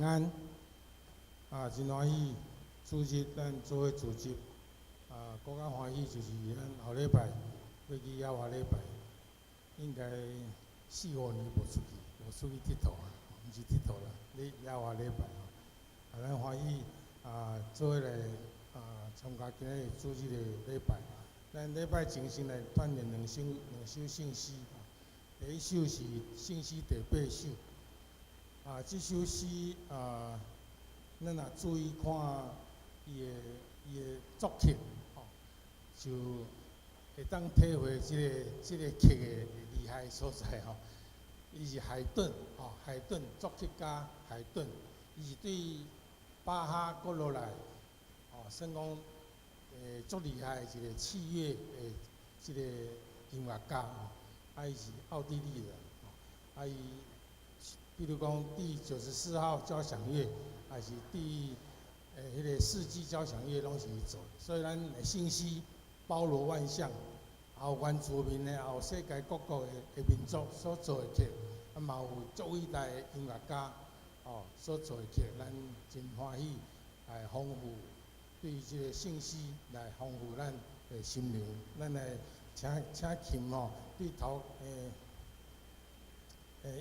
安。啊，真歡喜，主日咱做伙聚集。啊，閣較歡喜就是咱後禮拜欲去野外禮拜，應該四五年無出去，無出去𨑨迌啊，毋是𨑨迌啦，咧野外禮拜吼。啊，咱歡喜啊，做伙來啊參加今仔日主日的禮拜。咱禮拜前先來鍛鍊兩首聖詩。第一首是聖詩第八首。啊，這首詩啊，咱若注意看伊的作曲，吼，就會當體會這個曲的厲害所在吼。伊是海頓，吼，海頓作曲家海頓，伊是對巴哈閣落來，吼，算講足厲害的一個器樂的這個音樂家吼。啊，伊是奧地利人，吼，啊伊。比如講第94號交響樂，還是第彼個四季交響樂，攏是伊做的。所以咱的聖詩包羅萬象，也有原住民的，也有世界各國的民族所做的曲，啊嘛有足偉大的音樂家哦所做的曲，咱真歡喜來豐富對這個聖詩來豐富咱的心靈。咱來請琴吼，對頭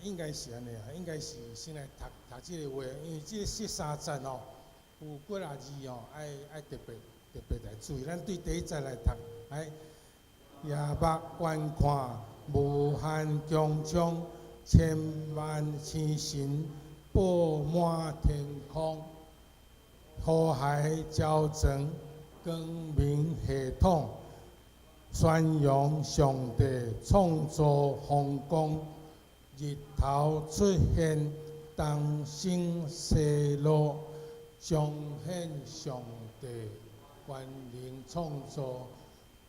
應該是按呢啊，應該是先來讀讀這個話，因為這個這三節吼，有幾若字吼，愛特別特別來注意。咱對第一節來讀，來，舉目觀看，無限穹蒼，千萬星辰佈滿天空，河海交狀，光明系統，宣揚上帝創造風光。日頭出現，東升西落，彰顯上帝權能創造。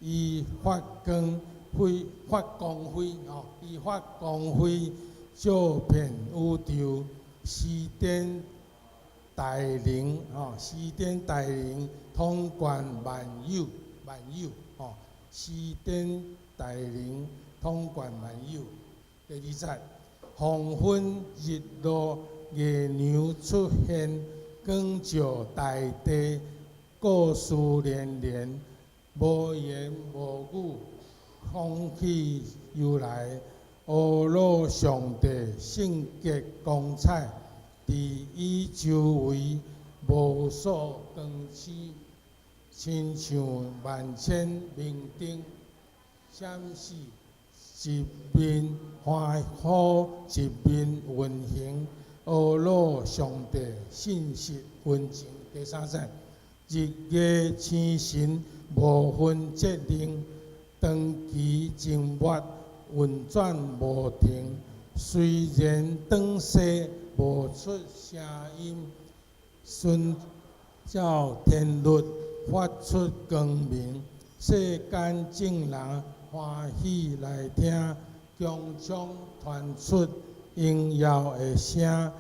伊發光輝，發光輝吼，伊發光輝照遍宇宙，施展大能吼，施展大能統管萬有，萬有吼，施展大能統管萬有。第二節，黃昏日落，月娘出現，光照大地，故事連連，無言無語，風起又來，呵咾上帝聖潔光彩，佇伊周圍無數光星，親像萬千明燈閃爍。一面歡呼，一面運行，呵咾上帝信實溫情。第三節，日月星辰無分節令，長期靜默運轉無停。雖然轉世無出聲音，遵照天律發出光明，世間眾人歡喜來聽，穹蒼傳出榮耀的聲，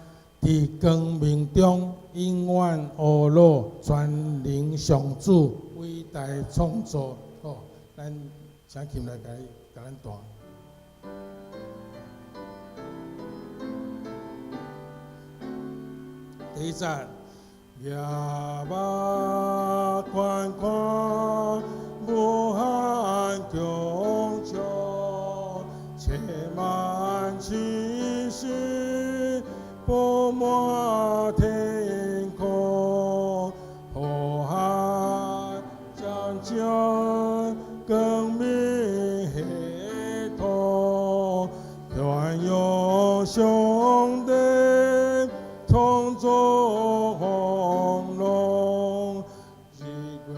佇光明中永遠呵咾全能上主偉大創造。好，咱請琴來共咱彈。第一節，舉目觀看，無限穹蒼，千萬星星佈滿天空，河海將將光明系統，宣揚上帝創造光榮，日月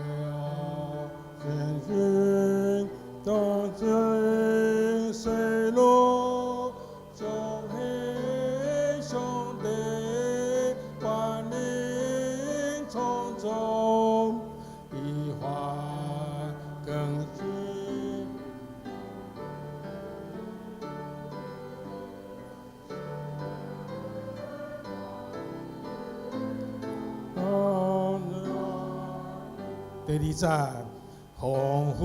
星星東升西落，彰顯上帝權能創造，伊發光輝。第二節，黃昏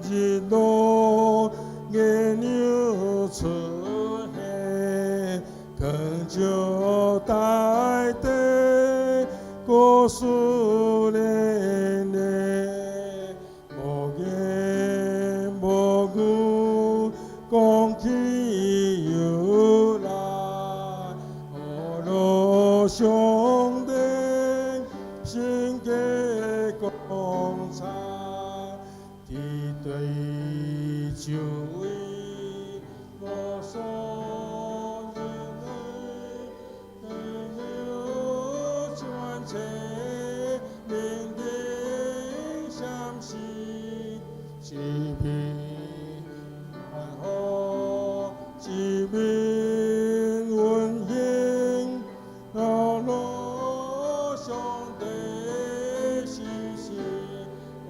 日落，月娘出現，光照大思念的，無言無語，講起由來，呵羅上帝聖潔光彩，佇對周圍無所認為，全切明燈閃爍，一片歡呼，一面溫馨，呵羅上帝時時溫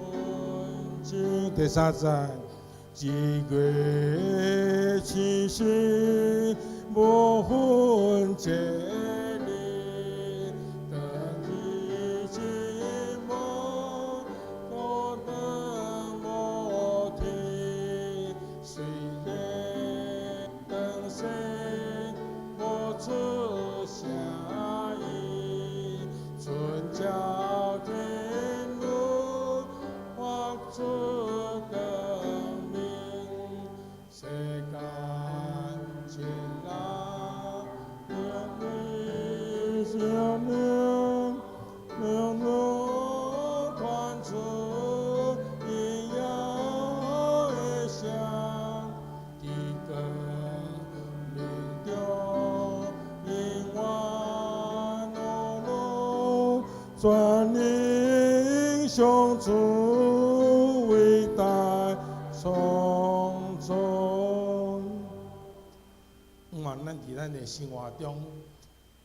情。第三節，日月星星無分節日，當日寂寞，孤單無天，雖然當世無出聲音，春照天路發出光明，世間情人相戀，兩路傳出榮耀的聲，佇光明中永遠呵羅，全能上主偉大創造。嘛，咱佇咱的生活中，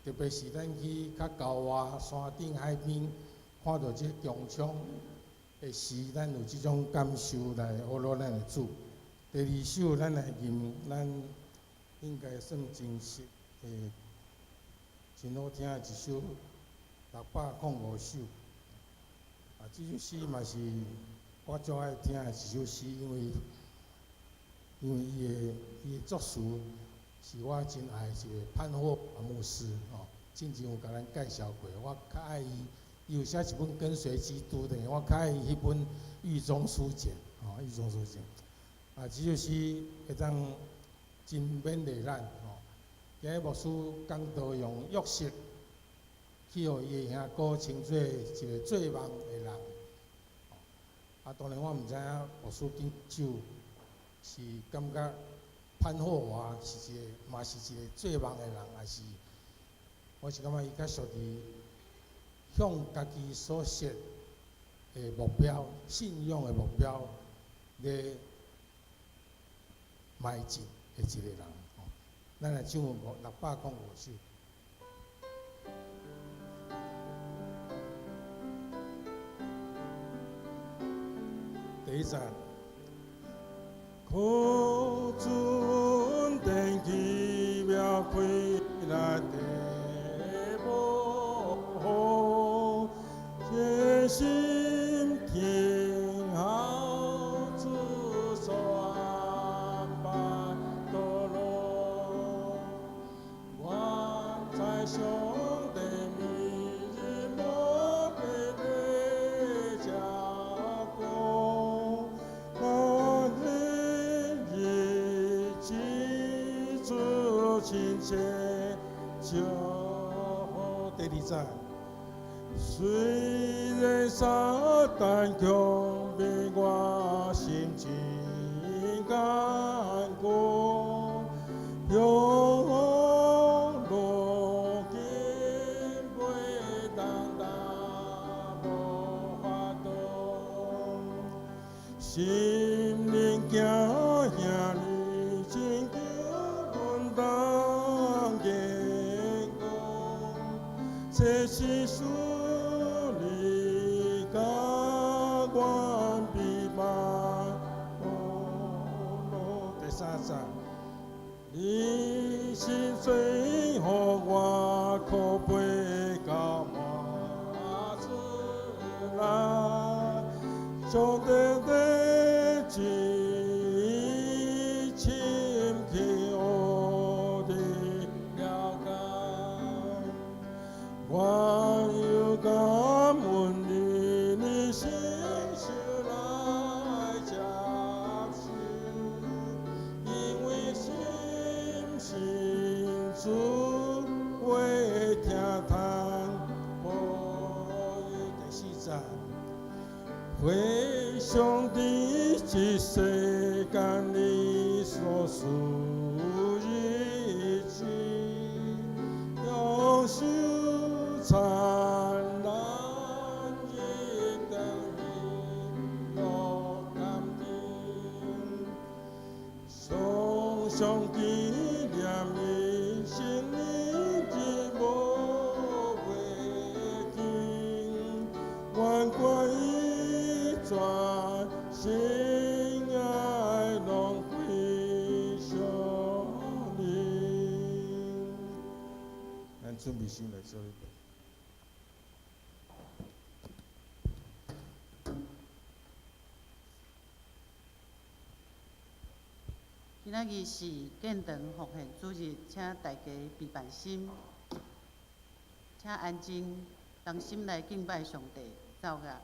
特別是咱去較郊外山頂海邊，看著這穹蒼的時，咱有這種感受來呵羅咱的主。第二首，咱來吟，咱應該算真實的、真好聽的一首605首。啊，這首詩嘛是我足愛聽的一首詩，因為伊的作詞是我真愛的一個潘霍華牧師吼，進前有共咱介紹過，我較愛伊，伊有寫一本《跟隨基督》的，我較愛伊彼本《獄中書簡》吼，《獄中書簡》。啊，這首詩會當真勉勵咱吼。今日牧師講道用約瑟去予伊的兄哥稱做一個做夢的人。啊，當然我毋知影牧師揀這首是感覺潘霍華是一個，嘛是一個做夢的人，還是我是感覺伊較屬於向家己所設的目標、信仰的目標咧邁進的一個人。吼，咱來唱605首。第一節。可尊天奇妙開來的無好，這心聽好主所安排道路，願在上帝每日無變的照顧，那日記住親切就第二節。雖然撒旦強逼我心真艱苦，向路經袂當擔無法度，心靈驚嚇你拯救阮當堅固，這是屬你甲阮比巴第三節，你心最予我可飛到滿出來，上帝的旨意深刻的了解，我有感這世間你所賜一切，享受燦爛日當喜樂甘甜，常常紀念伊生命之無袂盡，願觀伊全心愛攏歸向你。咱準備先來做禮拜。今仔日是建堂奉獻主日，請大家備辦心，請安靜，同心來敬拜上帝，奏樂。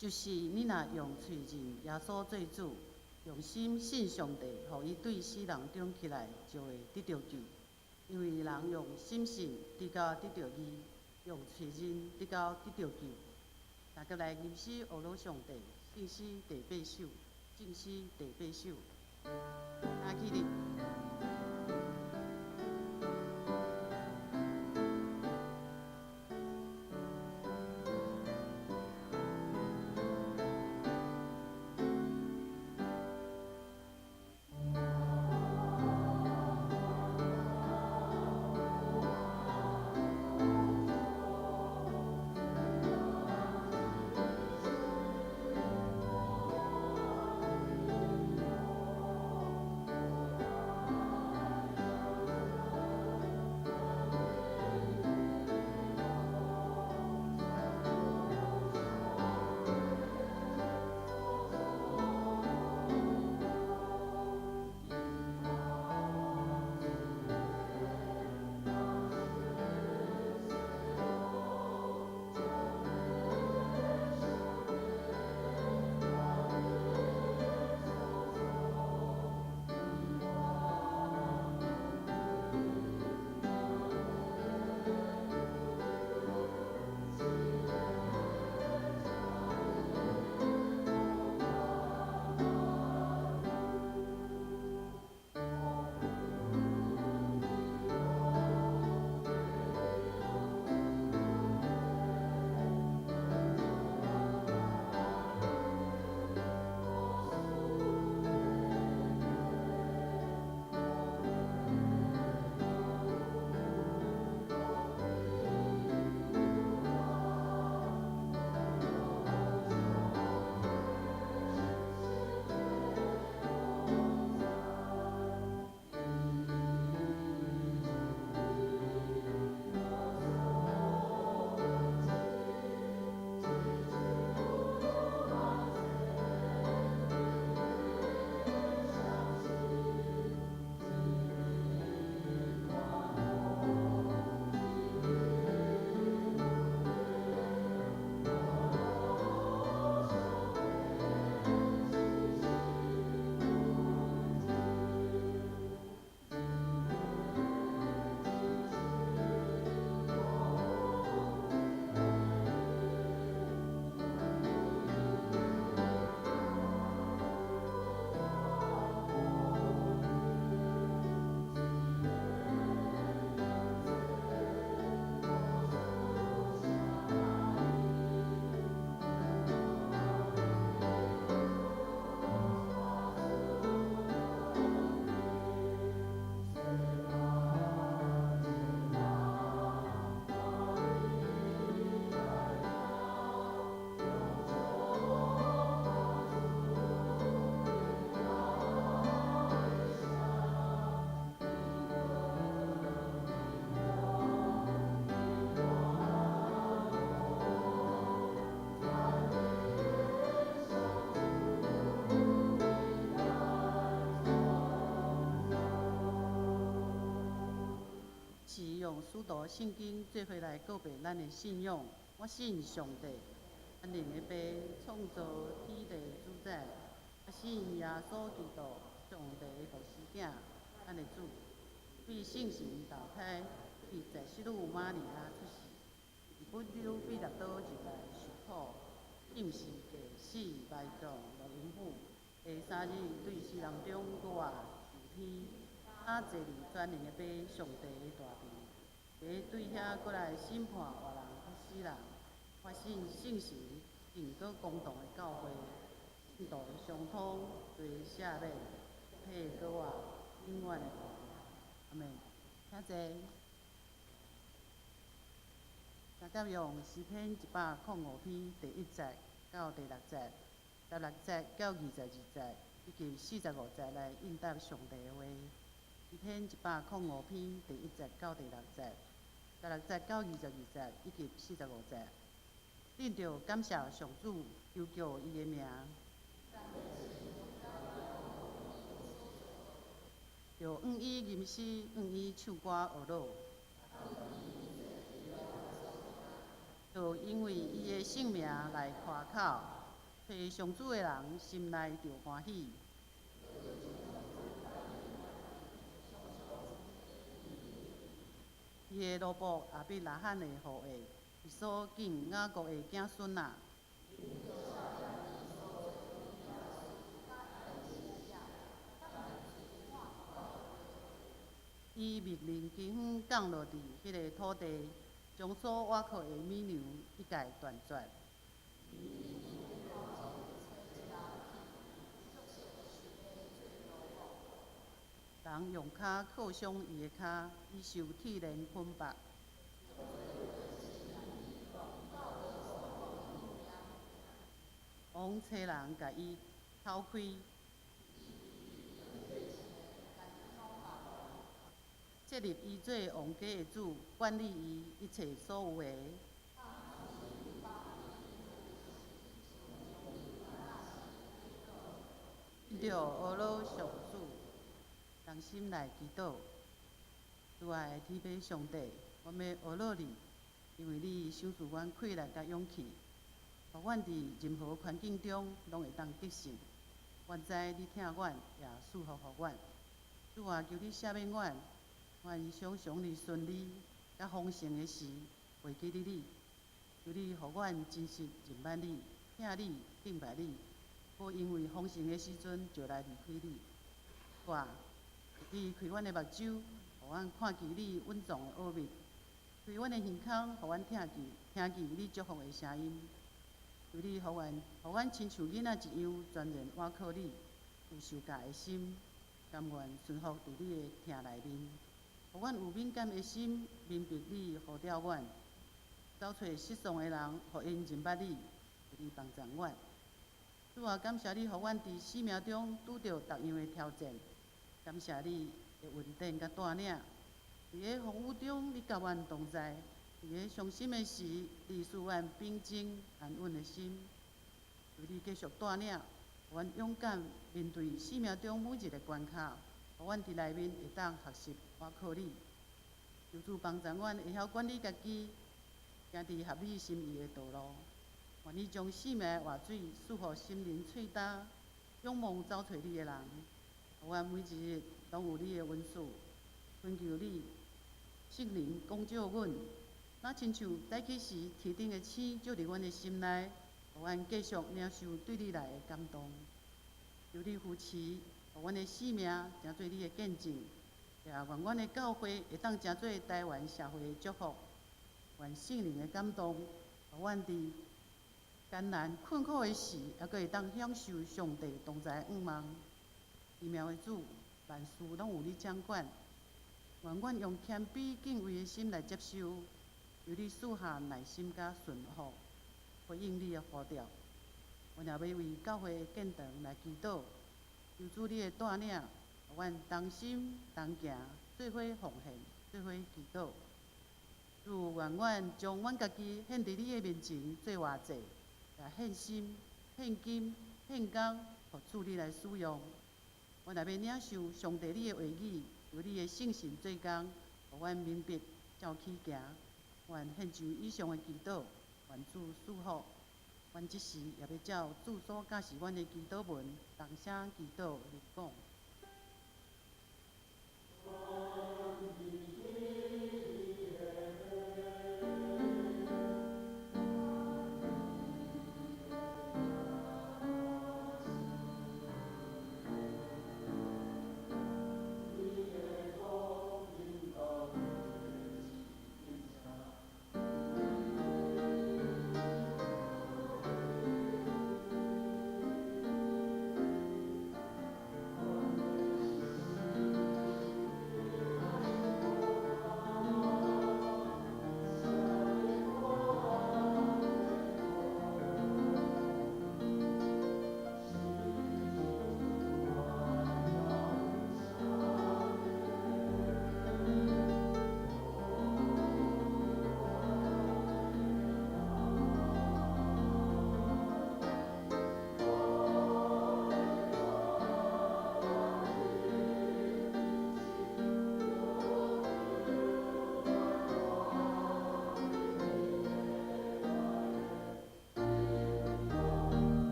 就是你若用喙認耶穌做主，用心信上帝，予伊對死人中起來，就會得著救。因為人用心信，直到得著義；用喙認，直到得著救。大家來吟詩學魯上帝，聖詩第八首，正詩第八首。阿起立。用使徒信經做伙來告白咱的信仰。我信上帝，全能的父，創造天地主宰。我信耶穌基督，上帝的獨生囝，咱的主，對聖神投胎，佇祭司女瑪利亞出世，佇本丟彼拉多時代受苦，釘十架死埋葬落陰府，第三日對死人中復活上天，啊坐佇全能的父上帝的大邊，欲對遐過來審判活人佮死人。我信聖神，聖閣公同的教會，聖徒的相通，罪赦免，體的復活，永遠的活。阿們，請坐。大家用詩篇105篇第一節到第六節、16節到22節以及45節來應答上帝的話。詩篇一百空五篇第一節到第六節、16節到22節以及45節。恁著感謝上主，求叫伊的名。著向伊吟詩，向伊唱歌學樂。著因為伊的聖名來誇口，揣上主的人心內著歡喜。伊的奴僕亞伯拉罕的後裔，伊所揀雅各的子孫啊！伊命令饑荒降落佇彼个土地，將所倚靠的乳牛一概斷絕。人用跤扣傷伊的跤，伊受鐵鏈捆縛。王差人共伊偷窺。設立伊做王家的主，管理伊一切所有的。著呵咾上主，同心來祈禱。慈愛的天父上帝，阮欲呵咾你，因為你賞賜阮氣力佮勇氣，予阮佇任何環境中攏會當得勝。阮知你疼阮，也賜福予阮。主啊，求你赦免阮，阮常常佇順利佮豐盛的時，袂記得你。求你予阮真實認捌你、疼你、敬拜你，無因為豐盛的時陣就來離開你。主啊，求你開阮的目睭，予阮看見你隱藏的奧秘；開阮的耳孔，予阮聽見聽見你祝福的聲音。求你予阮，予阮親像囡仔一樣，全然倚靠你，有受教的心，甘願順服佇你的疼內面。予阮有敏感的心，明白你呼召阮，走揣失喪的人，予𪜶認捌你，求你幫助阮。主啊，感謝你，予阮佇生命中拄著逐樣的挑戰，感謝你的恩典佮帶領。佇咧風雨中，你佮阮同在；佇咧傷心的時，你賜阮平靜安穩的心。求你繼續帶領，予阮勇敢面對生命中每一个關卡，予阮佇內面會當學習倚靠你。求主幫助阮會曉管理家己，行佇合你心意的道路。願你將生命的活水賜予心靈喙焦、仰望走揣你的人。予阮每一日攏有你的恩賜，懇求你聖靈光照阮，若親像早起時天頂的星照佇阮的心內，予阮繼續領受對你來的感動。求你扶持，予阮的生命成做你的見證，也願阮的教會會當成做台灣社會的祝福。願聖靈的感動，予阮佇艱難困苦的時，猶閣會當享受上帝同在的向望。奇妙的主，萬事攏有你掌管。願阮用謙卑敬畏的心來接受，求你賜下耐心佮順服，回應你的呼召。阮也欲為教會的建堂來祈禱，求主你的帶領，予阮同心同行，做伙奉獻，做伙祈禱。主，願阮將阮家己獻佇你的面前做活祭，也獻心、獻金、獻工，予主你來使用。阮若欲領受上帝你的話語，求你的聖神做工，予阮明白照起行。願獻上以上的祈禱，願主賜福。阮這時也欲照主所教示阮的祈禱文，同聲祈禱來講。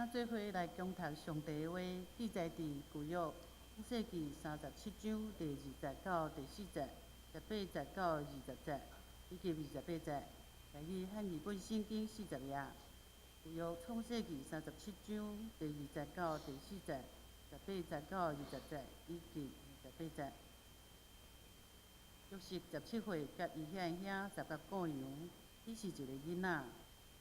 請做伙來恭讀上帝的話，記載佇舊約創世記37章第2節到第4節、18節到20節以及28節。來自漢語本聖經40頁。舊約創世記三十七章第2節到第4節、18節到20節以及28節。約瑟17歲，佮伊遐兄十個羔羊，彼是一个囡仔，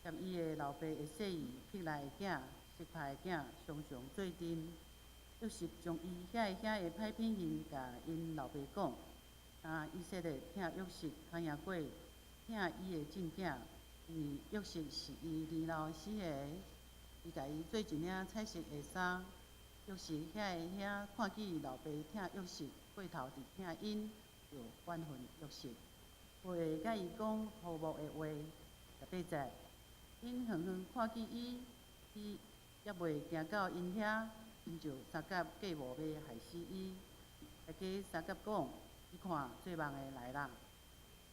佮伊的老爸的細姨辟拉的囝，悉帕的囝，常常做陣。約瑟將伊遐兄的歹品行，共𪜶老爸講。啊，以色列疼約瑟較贏過疼伊的眾囝，因為約瑟是伊年老時的，伊共伊做一領彩色的衫。約瑟遐兄看見老爸疼約瑟，過頭佇疼𪜶，就怨恨約瑟，袂共伊講和睦的話。18節，𪜶遠遠看見伊，伊猶未行到𪜶遐，𪜶就相佮計謀欲害死伊。大家相佮講：你看做夢的來啦！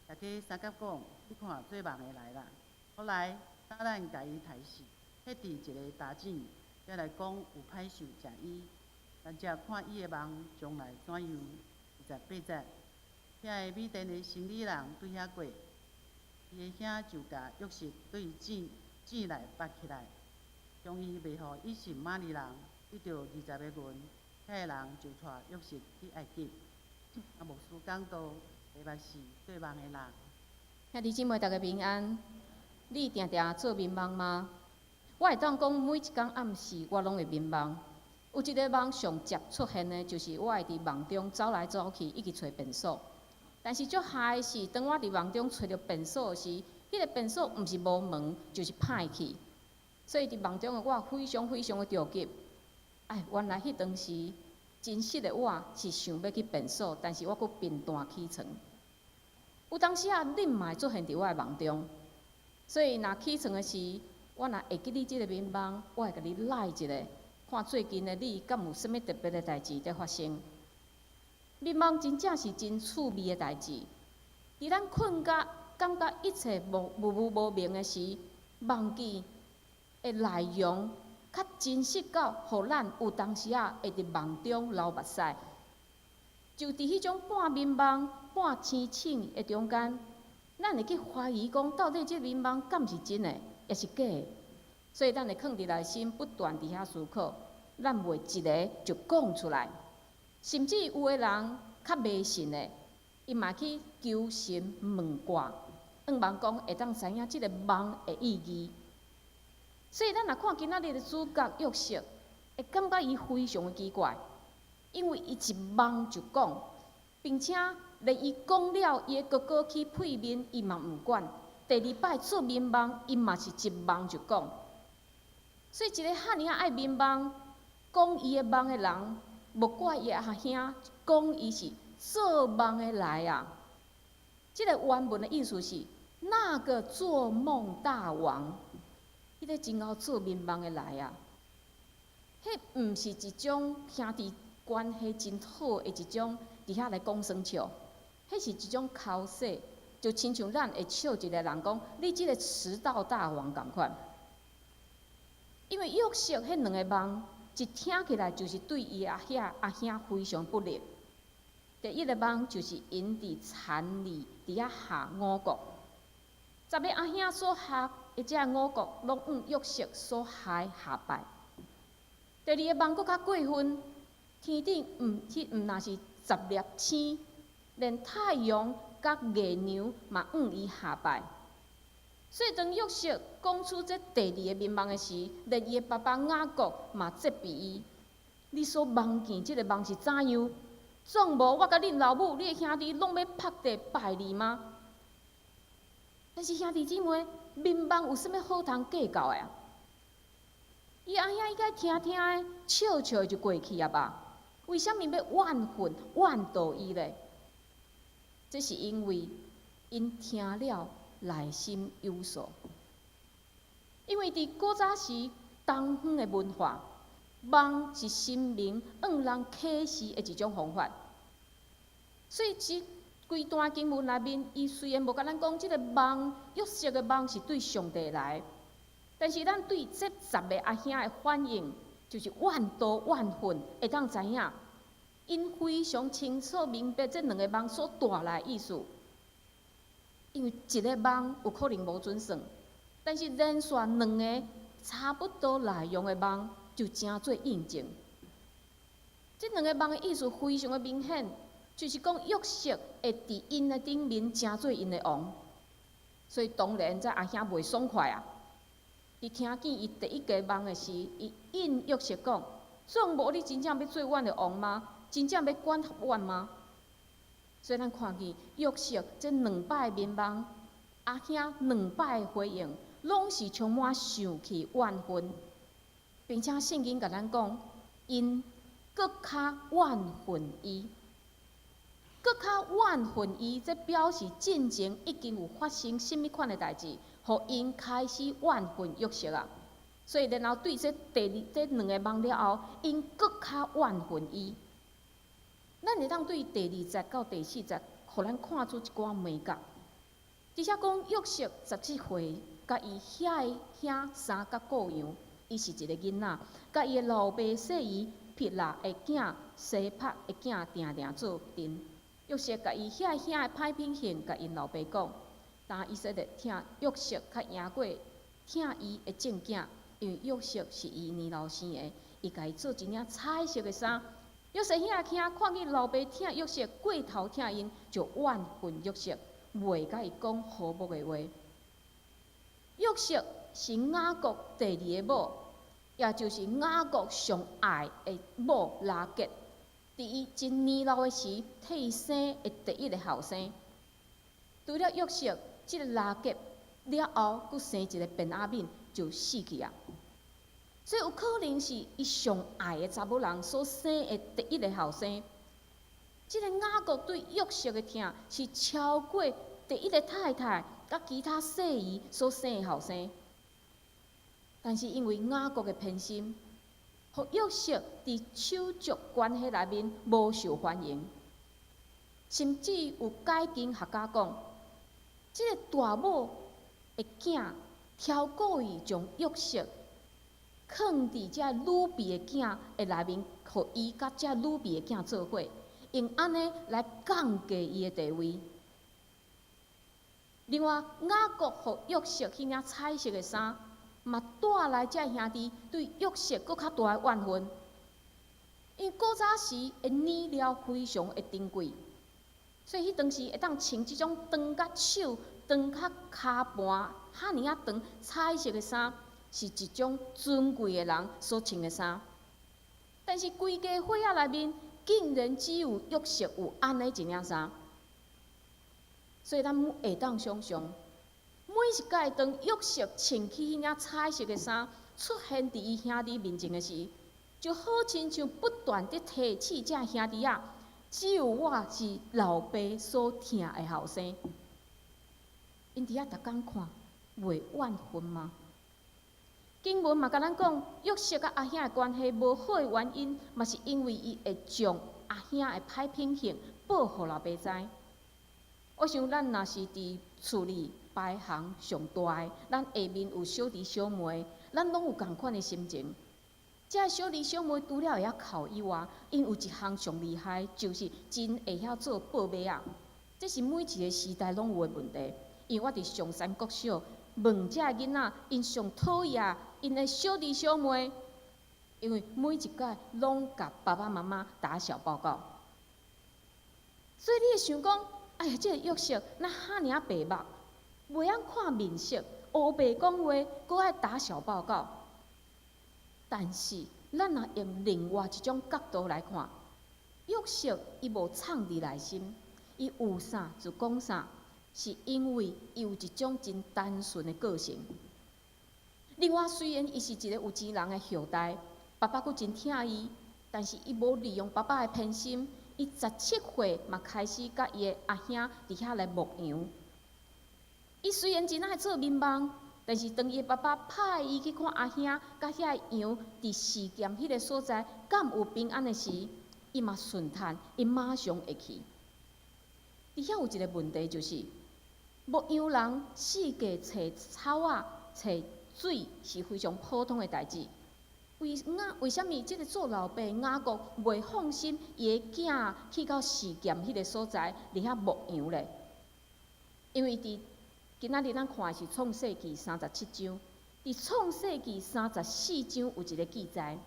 大家相佮講：你看做夢的來啦！予來，等咱共伊刣死，彼佇一个焦井，才來講有歹獸食伊。咱才看伊的夢將來怎樣。28節，遐个米甸的生理人對遐過，伊的兄就共約瑟對井井內拔起來，將伊賣予以實瑪利人，得著20個銀。遐个人就帶約瑟去埃及。啊，牧師講道，題目是做夢的人。兄弟姊妹，大家平安。你定定做眠夢嗎？我會當講，每一工暗時我攏會眠夢。有一个夢上捷出現的，就是我會佇夢中走來走去，一直揣便所。但是足害的是，當我佇夢中揣著便所時，彼个便所毋是無門，就是歹去。所以佇夢中的我非常非常的著急。哎，原來彼當時真實的我是想欲去便所，但是我閣貧惰起床。有當時啊，恁嘛會出現佇我的夢中，所以若起床的時，我若會記你這个眠夢，我會共你來一下，看最近的你敢有啥物特別的代誌佇發生。眠夢真正是真趣味的代誌。佇咱睏甲感覺一切無無無無明的時，夢境的內容較真實到，予咱有當時仔會佇夢中流目屎。就佇彼種半眠夢、半清醒的中間，咱會去懷疑講，到底這眠夢敢是真的，抑是假的？所以咱會囥佇內心不斷佇遐思考，咱袂一个就講出來。甚至有的人較迷信的，伊嘛去求神問卦，向望講會當知影這个夢的意義。所以咱若看今仔日的主角約瑟，會感覺伊非常的奇怪，因為伊一夢就講，並且連伊講了，伊的哥哥起屁面，伊嘛毋管。第二擺做眠夢，伊嘛是一夢就講。所以一个遐爾仔愛眠夢、講伊的夢的人，無怪伊阿兄講伊是做夢的來啊。這个原文的意思是那個做夢大王，彼个真𠢕做眠夢的來啊。彼毋是一種兄弟關係真好的一種，佇遐來講耍笑，彼是一種剾洗，就親像咱會笑一个人講，你這个遲到大王仝款。因為約瑟彼兩个夢，一聽起來就是對伊阿兄阿兄非常不利。第一个夢就是𪜶佇田裡佇遐下五穀，十个阿兄所下的這五穀，攏向約瑟所下下拜。第二个夢閣較過分，天頂毋彼毋若是十粒星，連太陽佮月娘嘛向伊下拜。所以當約瑟講出這第二个眠夢的時，連伊的爸爸雅各嘛責備伊：你所夢見這个夢是怎樣？總無我佮恁老母、你的兄弟攏欲伏地拜你嗎？但是兄弟姊妹，眠夢有啥物好通計較的啊？伊阿兄應該聽聽的，笑笑就過去啊吧？為啥物欲怨恨、怨妒伊咧？這是因為𪜶聽了內心有數。因為佇古早時東方的文化，夢是神明向人啟示的一種方法。所以，這規段經文內面，伊雖然無共咱講這个夢，約瑟的夢是對上帝來，但是咱對這十个阿兄的反應，就是怨妒怨恨，會當知影，𪜶非常清楚明白這兩个夢所帶來的意思。因為一个夢有可能無準算，但是連續兩个差不多內容的夢，就成做印證。這兩个夢的意思非常的明顯，就是講約瑟會佇𪜶的頂面成做𪜶的王，所以當然這阿兄袂爽快啊！佇聽見伊第一个夢的時，伊應約瑟講：總無你真正欲做阮的王嗎？真正欲管轄阮嗎？所以咱看見約瑟這兩擺眠夢，阿兄兩擺回應，攏是充滿受氣怨恨，並且聖經共咱講，𪜶閣較怨恨伊，閣較怨恨伊，這表示進前已經有發生啥物款的代誌，予𪜶開始怨恨約瑟啊。所以然後對這第二這兩个夢了後，𪜶閣較怨恨伊。咱會當對第二節到第四節，予咱看出一寡眉角。佇遮講約瑟十七歲，共伊遐个兄三角顧羊，伊是一个囡仔，共伊的老爸細姨毗拉的囝洗帕的囝定定做陣。約瑟共伊遐个兄的歹品行，共𪜶老爸講。但以色列疼約瑟較贏過疼伊的眾囝，因為約瑟是伊年老生的，伊共伊做一領彩色的衫。約瑟遐个兄看見老爸疼約瑟過頭疼𪜶，就怨恨約瑟，袂共伊講和睦的話。約瑟是雅各第二个某，也就是雅各上愛的某拉結，佇伊真年老的時，替伊生的第一个後生。除了約瑟，這个拉結了後，閣生一个便雅憫，就死去啊。所以有可能是伊上愛的查某人所生的第一个後生。這个雅各對約瑟的疼是超過第一个太太佮其他細姨所生的後生。但是因為雅各的偏心，予約瑟佇手足關係內面無受歡迎，甚至有解經學家講，這个大某的囝超故意將約瑟囥佇這呂便的囝的內面，予伊佮這呂便的囝做伙，用按呢來降低伊的地位。另外，雅各予約瑟彼領彩色的衫，嘛帶來這兄弟對約瑟閣較大的怨恨。因為古早時的呢料非常的珍貴，所以彼當時會當穿這種長甲手、長甲跤盤、遐爾仔長彩色的衫，是一種尊貴的人所穿的衫。但是規家伙仔內面，竟然只有約瑟有按呢一領衫。所以咱會當想象，每一擺當約瑟穿起彼領彩色的衫出現佇伊兄弟面前的時，就好親像不斷佇提醒這兄弟仔，只有我是老爸所疼的後生。𪜶佇遐逐工看，袂怨恨嗎？經文嘛共咱講，約瑟佮阿兄的關係無好的原因，嘛是因為伊會將阿兄的歹品行報予老爸知。我想咱若是佇厝裡排行上大的，咱下面有小弟小妹，咱攏有仝款的心情。這小弟小妹除了會曉哭以外，𪜶有一項上厲害，就是真會曉做報馬仔。這是每一个時代攏有的問題。因為我佇松山國小問這囡仔，𪜶上討厭𪜶的小弟小妹，因為每一擺攏共爸爸媽媽打小報告。所以你會想講，哎呀，這个約瑟哪遐爾仔白目，袂曉看面色，烏白講話，閣愛打小報告。但是，咱若用另外一種角度來看，約瑟伊無藏佇內心，伊有啥就講啥，是因為伊有一種真單純的個性。另外，雖然伊是一個有錢人的後代，爸爸閣真疼伊，但是伊無利用爸爸的偏心。伊十七歲嘛開始佮伊的阿兄佇遐來牧羊。伊雖然真愛做眠夢，但是當伊的爸爸派伊去看阿兄佮遐个羊佇示劍彼个所在，敢有平安的時，伊嘛順趁，伊馬上會去。佇遐有一个問題，就是牧羊人四界揣草仔、揣水是非常普通的代誌。為啥物這个做老爸雅各袂放心伊的囝去到示劍彼个所在，佇遐牧羊咧？因為佇今仔日咱看的是創世記37章，佇創世記34章有一个記載，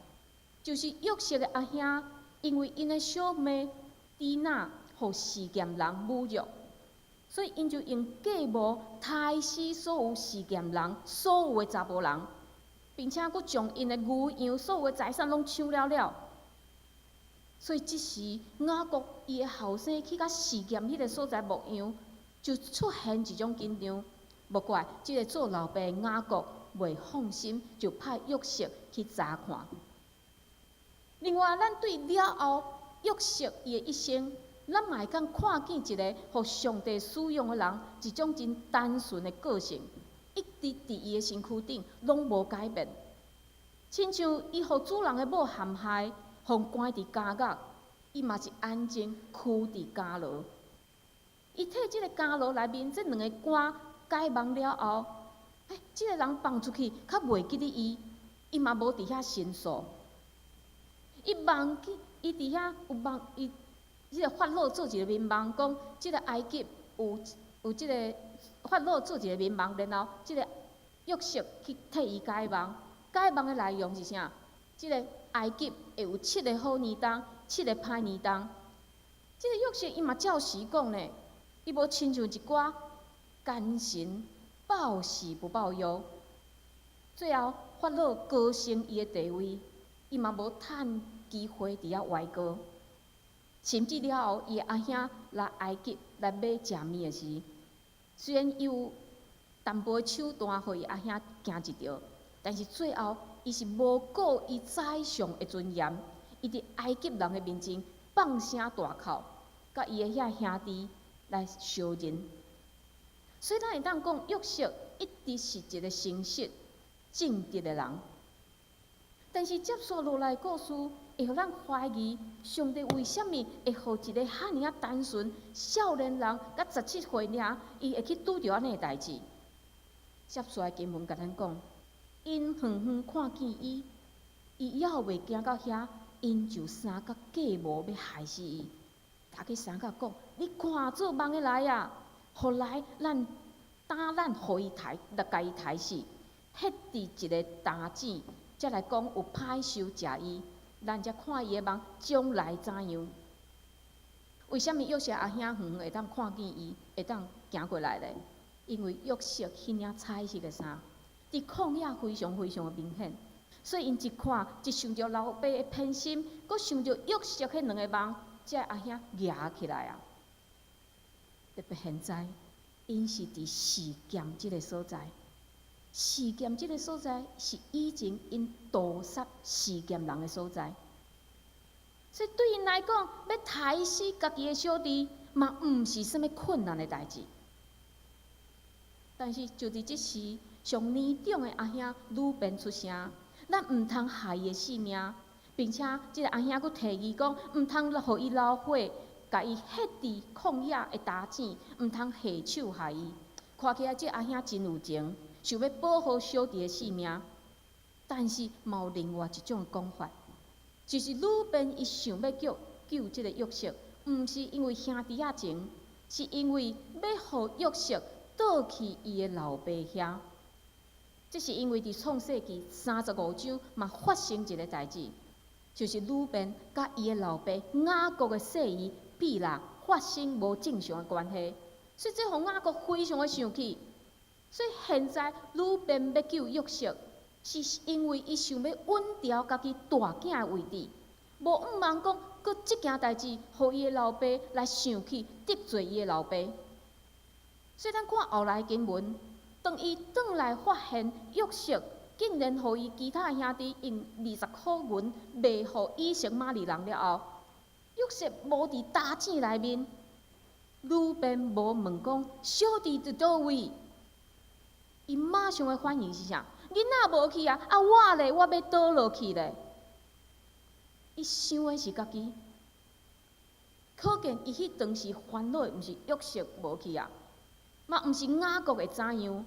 就是約瑟的阿兄，因為𪜶的小妹底拿予示劍人侮辱，所以𪜶就用計謀刣死所有示劍人，所有的查埔人，並且閣將𪜶的牛羊所有的財產攏搶了了。所以這時雅各伊的後生去到示劍彼个所在牧羊，就出現一種緊張。無怪這个做老爸雅各袂放心，就派約瑟去查看。另外，咱對了後約瑟伊的一生，咱嘛會當看見一个予上帝使用的人，一種真單純的個性，一直佇伊的身軀頂攏無改變。親像伊予主人的某陷害，予關佇監獄，伊嘛是安靜踞佇監牢。伊替這个監牢內面這兩个官解夢了後，欸，這个人放出去，較袂記得伊，伊嘛無佇遐申訴。伊夢去，伊佇遐有夢，伊這个法老做一个眠夢，講這个埃及有這个法老做一个眠夢，然後這个約瑟去替伊解夢。解夢的內容是啥？這个埃及會有七个好年冬，七个歹年冬。這个約瑟伊嘛照實講呢，伊無親像一寡奸臣報喜不報憂。最後法老高升伊的地位，伊嘛無趁機會佇遐歪哥。甚至了後，伊的阿兄來埃及來買食物的時，雖然伊有淡薄手段，予伊阿兄驚一著，但是最後伊是無顧伊宰相的尊嚴，伊佇埃及人的面前放聲大哭，佮伊的遐兄弟來相認。所以咱會當講，約瑟一直是一個誠實、正直的人。但是接續落來故事，會予咱懷疑上帝為啥物會予一个遐爾仔單純少年人，才17歲爾，伊會去拄著按呢的代誌？接續的經文共咱講，𪜶遠遠看見伊，伊猶未行到遐，𪜶就相佮計謀欲害死伊。大家相佮講：你看做夢的來啊！予來咱擔咱予伊刣，來共伊刣死，彼佇一个擔子，才來講有歹獸食伊，咱才看伊的夢將來怎樣？為啥物約瑟阿兄遠遠會當看見伊，會當行過來咧？因為約瑟彼領彩色的衫，佇曠野非常非常的明顯，所以𪜶一看，一想著老爸的偏心，閣想著約瑟彼兩个夢，這个阿兄蜈起來啊！特別現在，𪜶是佇示劍這个所在，示劍這个所在是以前𪜶屠殺示劍人的所在，所以對𪜶來講，欲刣死家己的小弟，嘛毋是啥物困難的代誌。但是就佇這時，上年長的阿兄呂便出聲，咱毋通害伊的性命，並且這个阿兄閣提議講，毋通予伊流血，共伊彼佇曠野的擔井，毋通下手害伊。看起來這阿兄真有情，想欲保護小弟的性命。但是嘛有另外一種講法，就是呂便伊想欲救這個約瑟，毋是因為兄弟仔情，是因為欲予約瑟倒去伊的老爸遐。這是因為佇創世記35章嘛發生一个代誌，就是呂便佮伊的老爸雅各的細姨比拉發生無正常的關係，所以這予雅各非常的生氣。所以現在呂便欲救約瑟，是因為伊想欲穩牢家己大囝的位置，無向望講閣這件代誌，予伊的老爸來生氣，得罪伊的老爸。所以咱看後來經文，當伊轉來發現約瑟竟然予伊其他兄弟用20箍銀賣予以實瑪利人了後，約瑟無佇擔井內面，呂便無問講小弟佇佗位，伊馬上的反應是啥？囡仔無去啊，啊我咧，我欲佗落去咧。伊想的是家己，可見伊彼當時煩惱的毋是約瑟無去啊，嘛毋是雅各會怎樣，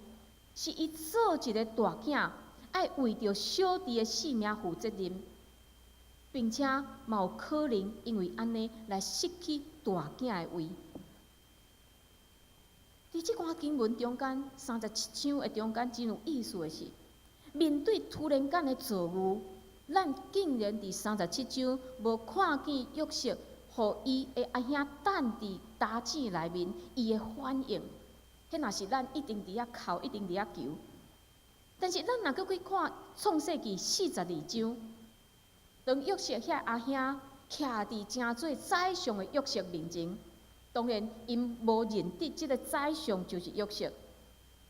是伊做一个大囝，愛為著小弟的性命負責任，並且嘛有可能因為按呢來失去大囝的位。佇這段經文中間，37章的中間，真有意思的是，面對突然間的遭遇，咱竟然佇三十七章無看見約瑟予伊的阿兄等佇焦井內面，伊的反應。彼若是咱一定佇遐哭，一定佇遐求。但是咱若閣去看創世記42章，當約瑟遐阿兄徛佇成做宰相的約瑟面前，當然𪜶無認得這个宰相就是約瑟。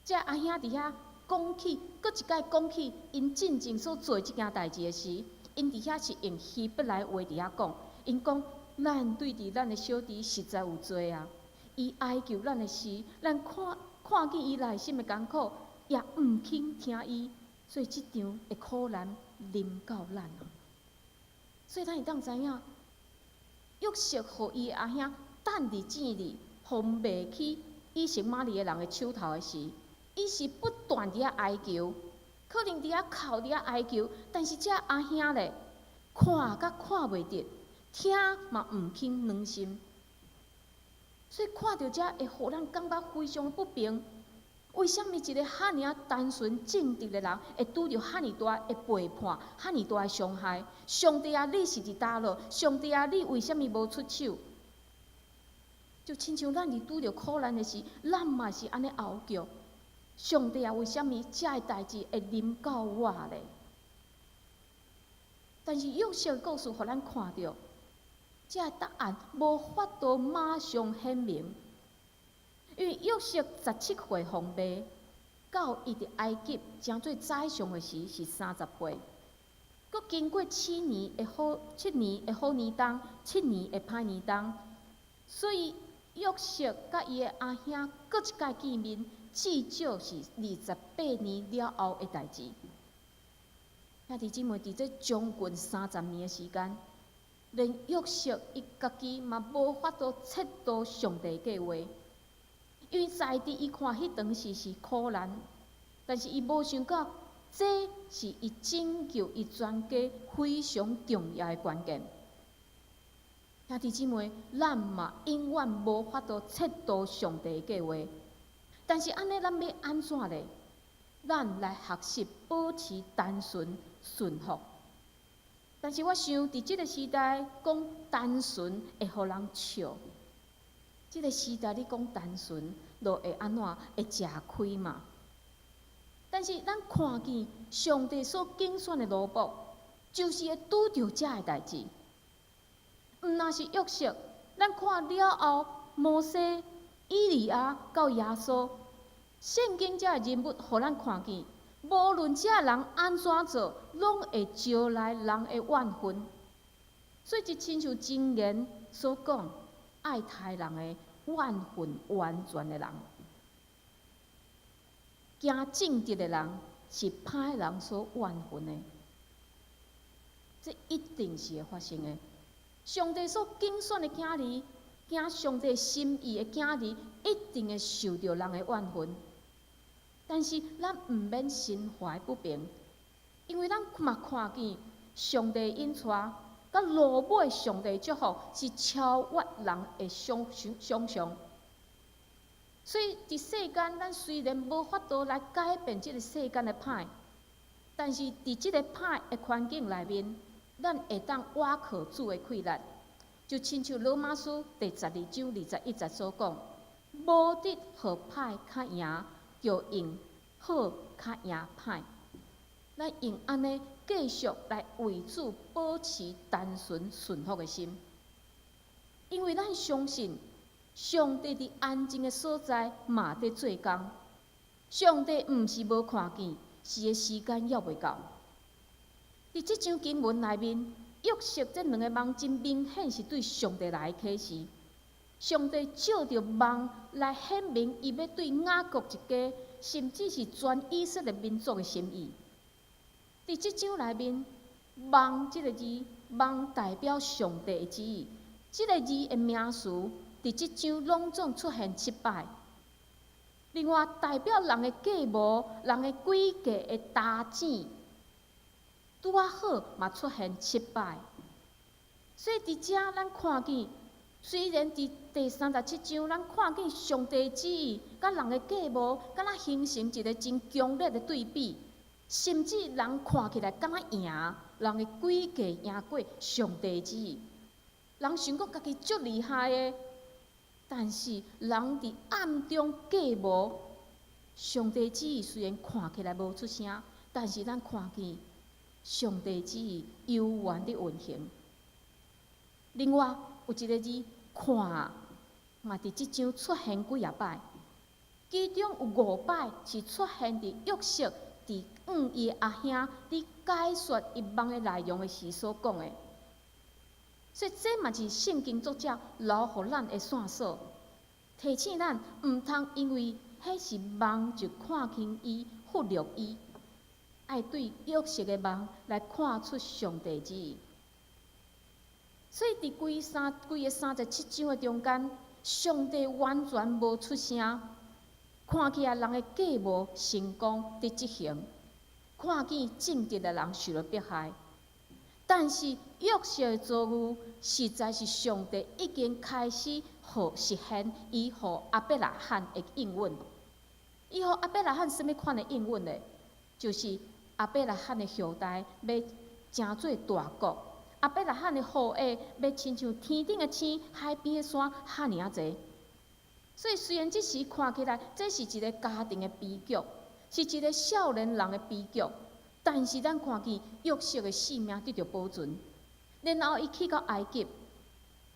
這阿兄佇遐講起，閣一擺講起𪜶進前所做這件代誌的時，𪜶佇遐是用希伯來話佇遐講，𪜶講咱對佇咱的小弟實在有罪啊！伊哀求咱的時，咱看看見伊內心的艱苦，也毋肯聽伊，所以這場的苦難臨到咱啊！所以咱會當知影，約瑟予伊的阿兄等佇井裡，予賣去以實瑪利的人的手頭的時，伊是不斷佇遐哀求，可能佇遐哭，佇遐哀求，但是這阿兄咧，看甲看袂著，聽嘛毋肯軟心，所以看著這會予咱感覺非常不平。為啥物一个遐爾仔單純正直的人，會拄著遐爾大的背叛，遐爾大的傷害？上帝啊，你是佇佗落？上帝啊，你為啥物無出手？就親像咱佇拄著苦難的時，咱嘛是按呢哀叫。上帝啊，為啥物這个代誌會臨到我咧？但是約瑟故事予咱看著，這个答案無法度馬上顯明。因為約瑟17歲予賣，到伊佇埃及成做宰相的時是30歲，閣經過七年的好年冬，七年的歹年冬，所以約瑟佮伊的阿兄閣一擺見面，至少是28年了後的代誌。兄弟姊妹，佇這將近30年的時間，連約瑟伊家己嘛無法度徹度上帝計劃。因為在佇伊看彼當時是苦難，但是伊無想到這是伊拯救伊全家非常重要的關鍵。兄弟姊妹，咱嘛永遠無法度徹度上帝的計劃，但是按呢，咱欲按怎咧？咱來學習保持單純順服。但是我想，佇這个時代講單純會予人笑。這个時代你講單純，就會按怎？會食虧嘛？但是咱看見上帝所揀選的奴僕，就是會拄著這个代誌。毋若是約瑟，咱看了後，摩西、以利亞到耶穌，聖經這个人物，予咱看見，無論這人按怎做，攏會招來人的怨恨。所以就親像箴言所講，愛刣人的怨恨完全的人，行正直的人是歹人所怨恨的，這一定是會發生的。上帝所揀選的囝兒，行上帝心意的囝兒，一定會受著人的怨恨。但是咱毋免心懷不平，因為咱嘛看見上帝引帶，佮落尾上帝祝福是超越人的想想像。所以佇世間，咱雖然無法度來改變這个世間的歹，但是佇這个歹的環境內面，咱會當倚靠主的氣力，就親像羅馬書第12章21節所講：無得予歹較贏，著用好較贏歹。咱用按呢繼續來為主保持單純順服的心，因為咱相信上帝佇安靜的所在嘛佇做工。上帝毋是無看見，是伊的時間猶未到。佇這章經文內面，約瑟這兩個夢真明顯是對上帝來的啟示。上帝藉著夢來顯明伊欲對雅各一家，甚至是全以色列民族的心意。佇這章內面，夢這个字，夢代表上帝的旨意。這个字的名詞，佇這章攏總出現七擺。另外，代表人的計謀、人的詭計的搭子，拄仔好嘛出現七擺。所以佇遮咱看見，雖然佇第三十七章，咱看見上帝旨意佮人的計謀，敢若形成一個真強烈的對比，甚至人看起來敢若贏，人的詭計贏過上帝旨意。人想講家己足厲害的，但是人佇暗中計謀，上帝旨意雖然看起來無出聲，但是咱看見上帝旨意猶原佇運行。另外有一個字看，嘛佇這章出現幾仔擺，其中有五擺是出現佇約瑟佇向伊的阿兄佇解說伊夢的內容的時所講的。所以這嘛是聖經作者留予咱的線索，提醒咱毋通因為彼是夢就看輕伊、忽略伊，愛對約瑟的夢來看出上帝旨意。所以佇規個三十七章的中間，上帝完全無出聲，看起來人的計謀成功佇執行，看見正直的人受著迫害。但是約瑟的遭遇，實在是上帝已經開始予實現伊予亞伯拉罕的應允。伊予亞伯拉罕啥物款的應允呢？就是亞伯拉罕的後代欲成做大國，亞伯拉罕的後裔欲親像天頂的星、海邊的沙遐爾仔濟。所以雖然這時看起來，這是一個家庭的悲劇，是一個少年人的悲劇。但是咱看見約瑟的性命得著保存，然後伊去到埃及，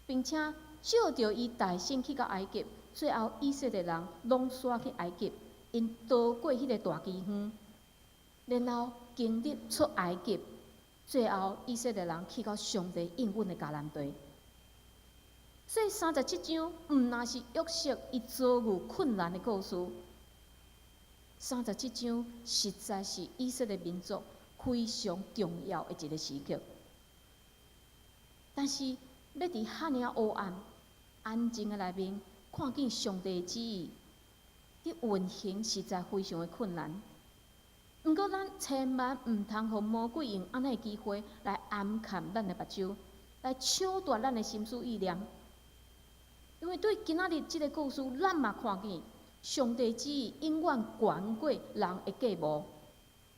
並且藉著伊帶信去到埃及，最後以色列人攏徙去埃及，𪜶逃過彼個大饑荒，然後經歷出埃及，最後以色列人去到上帝應允的迦南地。所以三十七章毋但是約瑟伊遭遇困難的故事。三十七章實在是以色列民族非常重要的一個時刻。但是，欲佇遐爾黑暗、安靜的內面，看見上帝旨意佇運行，實在非常的困難。毋過，咱千萬毋通予魔鬼用按呢的機會來掩蓋咱的目睭，來搶奪咱的心思意念。因為對今仔日這個故事，咱嘛看見上帝旨意永遠懸過人的計謀，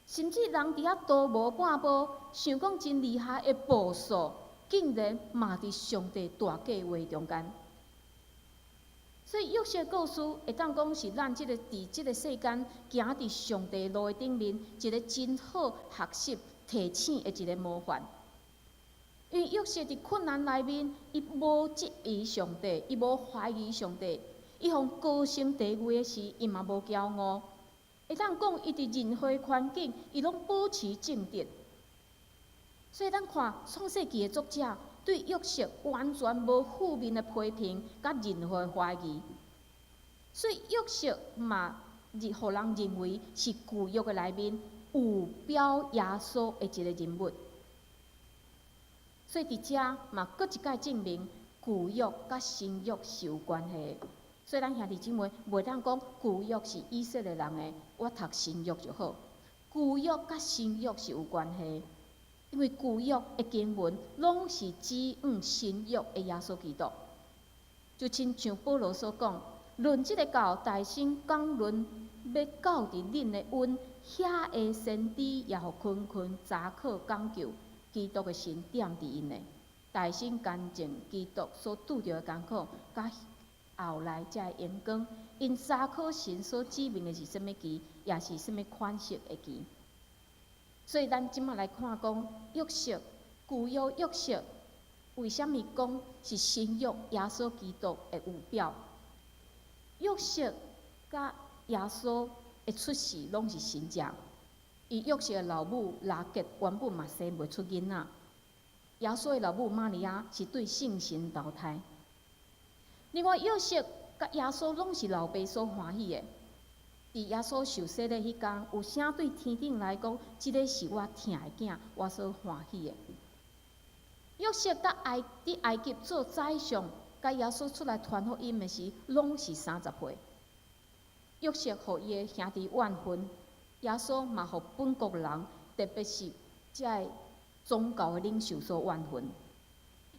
甚至人佇遐圖謀半步，想講真厲害的步數，竟然嘛佇上帝大計劃中間。所以約瑟故事會當講是咱這個佇這個世間行佇上帝路的頂面，一個真好學習提醒的一個模範。因為約瑟佇困難內面，伊無質疑上帝，伊無懷疑上帝，伊予高升地位的時，伊嘛無驕傲。會當講，伊佇任何環境，伊攏保持正直。所以咱看創世記的作者對約瑟完全無負面的批評，佮任何懷疑。所以約瑟嘛，予人認為是舊約的內面預表耶穌的一個人物。所以佇遮嘛，閣一擺證明舊約佮新約是有關係的。所以咱兄弟姊妹袂當講舊約是以色列人的，我讀新約就好。舊約佮新約是有關係，因為舊約的經文攏是指向新約的耶穌基督。就親像保羅所講，論這個教，大聲講論欲到佇恁的恩，遐个先知也予勤勤查考講究，基督的神踮佇𪜶的，大聲乾淨基督所拄著的艱苦，佮後來才的榮光，𪜶查考神所指明的是啥物旗，也是啥物款式的旗。所以咱這馬來看講約瑟，舊約約瑟，為啥物講是新約耶穌基督的預表？約瑟佮耶穌的出世攏是神跡。伊約瑟的老母拉結原本嘛生袂出囡仔，耶穌的老母瑪利亞是對聖神投胎。另外，約瑟佮耶穌攏是老爸所歡喜的。佇耶穌受洗禮彼工，有聲對天頂來講：這个是我疼的囝，我所歡喜的。約瑟佇埃及做宰相，佮耶穌出來傳福音的時，攏是30歲。約瑟予伊的兄弟怨恨，耶穌嘛予本國人，特別是遮个宗教的領袖所怨恨。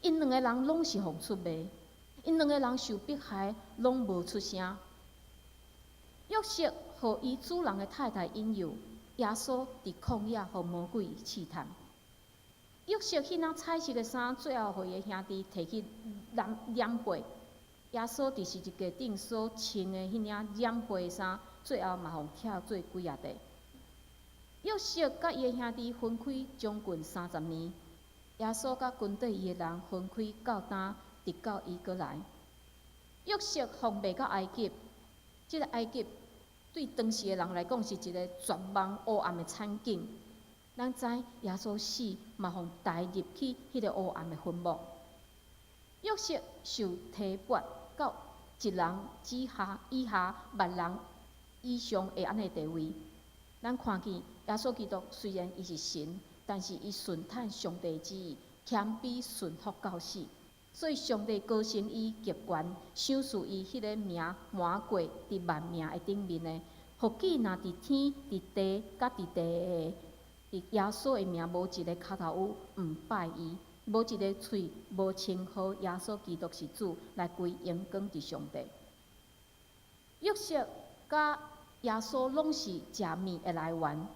𪜶兩个人攏是予出賣，𪜶兩個人受迫害，攏無出聲。約瑟予伊主人的太太引誘，耶穌佇曠野予魔鬼試探。約瑟彼領彩色的衫，最後予伊的兄弟提去染染血。耶穌佇十字架頂所穿的彼領染血的衫，最後嘛予拆做幾仔塊。約瑟佮伊的兄弟分開將近30年，耶穌佮跟綴伊的人分開到今，直到伊閣來。約瑟予賣到埃及，這个埃及對當時的人來講是一个絕望烏暗的慘景。咱知耶穌死嘛，予帶入去彼个烏暗的墳墓。約瑟受提拔到一人之下以下，萬人以上的按呢地位。咱看見耶穌基督雖然伊是神，但是伊順趁上帝旨意，謙卑順服到死。所以上帝高升伊極懸，賞賜伊彼个名滿過佇萬名的頂面的，予既若佇天、佇地、佮佇地下，佇耶穌的名，無一个跤頭趺毋拜伊，無一个喙無稱呼耶穌基督是主，來歸榮光佇上帝。約瑟佮耶穌攏是食麵的來源。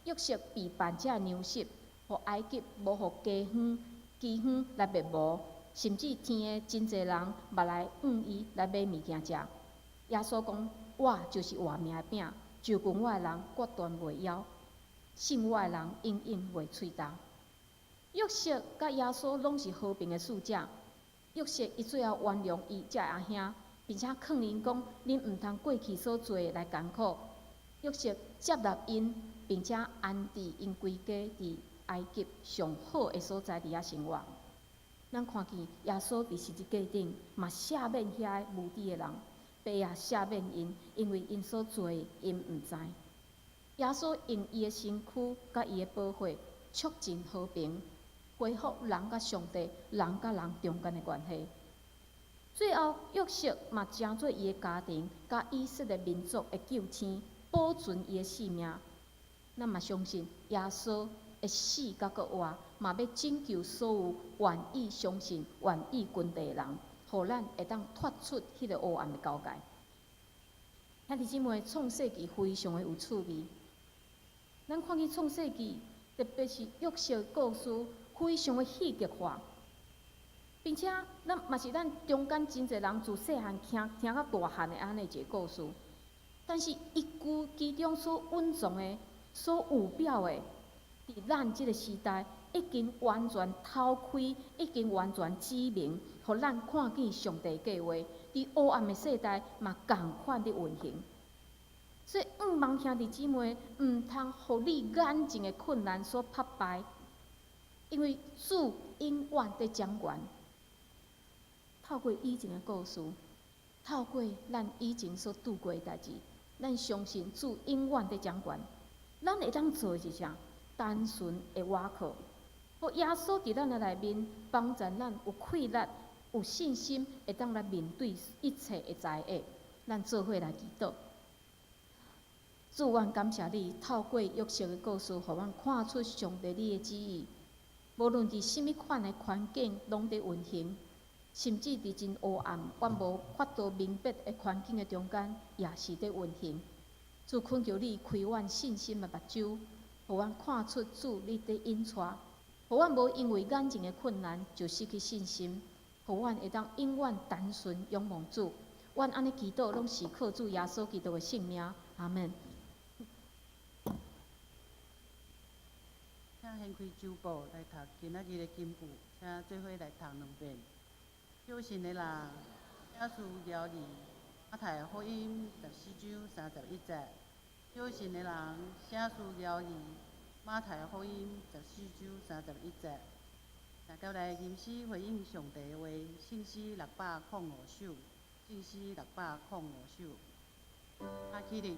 約瑟備辦這糧食，予埃及無予饑荒、饑荒來滅無，甚至天的真濟人嘛來向伊來買物件食。耶穌講：我就是活命的餅，就近我的人決斷袂枵，信我的人永遠袂喙焦。約瑟佮耶穌攏是和平的使者。約瑟伊最後原諒伊這阿兄，並且勸𪜶講：恁毋通過去所做的來艱苦。約瑟接納𪜶，並且安置𪜶規家佇埃及上好的所在佇遐生活。咱看見耶穌佇十字架頂嘛赦免遐个無知的人，父啊赦免𪜶，因為𪜶所做的，𪜶毋知。耶穌用伊的身軀佮伊的寶血，促進和平，恢復人佮上帝、人佮人中間的關係。最後，約瑟嘛成做伊的家庭佮以色列民族的救星，保存伊的性命。咱嘛相信耶穌的死佮復活，嘛欲拯救所有願意相信、願意跟綴的人，予咱會當脫出彼个黑暗的交界。兄弟姊妹，創世記非常的有趣味。咱看見創世記，特別是約瑟故事，非常的戲劇化，並且咱嘛是咱中間真濟人自細漢聽聽到大漢的按呢一個故事。但是伊句其中所蘊藏的、所預表的，佇咱這个時代已經完全透開，已經完全指明，予咱看見上帝計劃，佇黑暗的世代嘛仝款佇運行。所以，向望兄弟姊妹，毋通予你眼前的困難所拍敗，因為主永遠佇掌權。透過以前的故事，透過咱以前所拄過的代誌，咱相信主永遠佇掌權。咱會當做的是啥？單純的倚靠，予耶穌佇咱的內面幫助咱有氣力、有信心，會當來面對一切的災厄。咱做伙來祈禱。主，阮感謝你，透過約瑟的故事，予阮看出上帝你的旨意。無論佇啥物款的環境，攏佇運行，甚至佇真黑暗、阮無法度明白的環境的中間，也是佇運行。主懇求你開阮信心的目睭，予阮看出主你佇引帶，予阮無因為眼前的困難就失去信心，予阮會當永遠單純仰望主。阮按呢祈禱，攏是靠主耶穌基督的聖名。阿門。請掀開周報來讀今仔日的金句，請做伙來讀兩遍。小信的人，寫書饒字，馬太福音14章31節。小信的人，寫書饒字，馬太福音14章31節。大家來吟詩回應上帝的話，聖詩605首，聖詩605首。阿起立。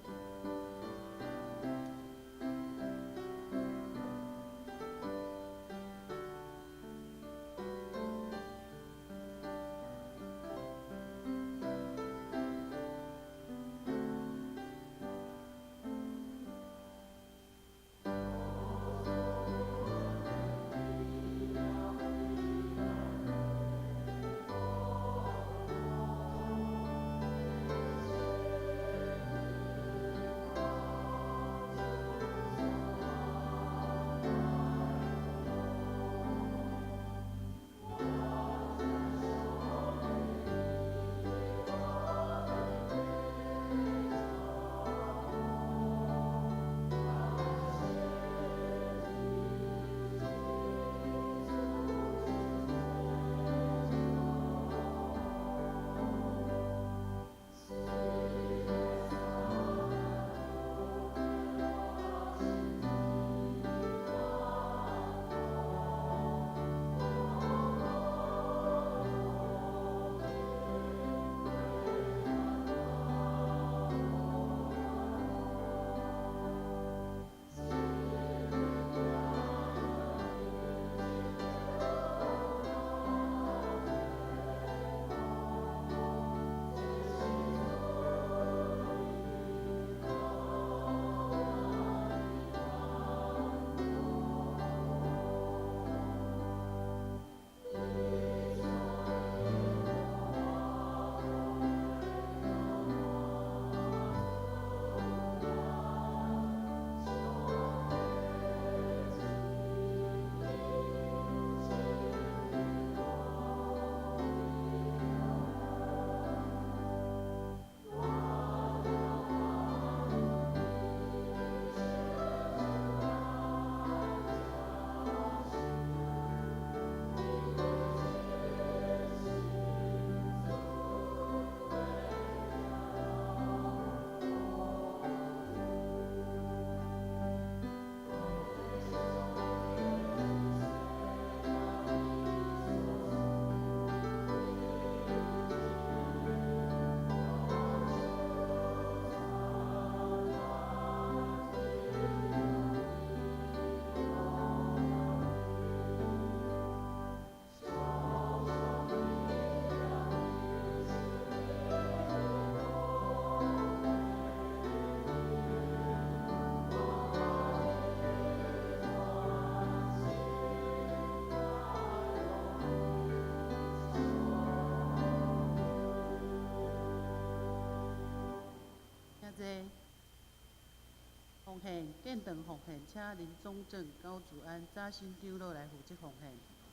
奉獻，建堂奉獻，請林宗正、高祖安、扎新長老來負責奉獻。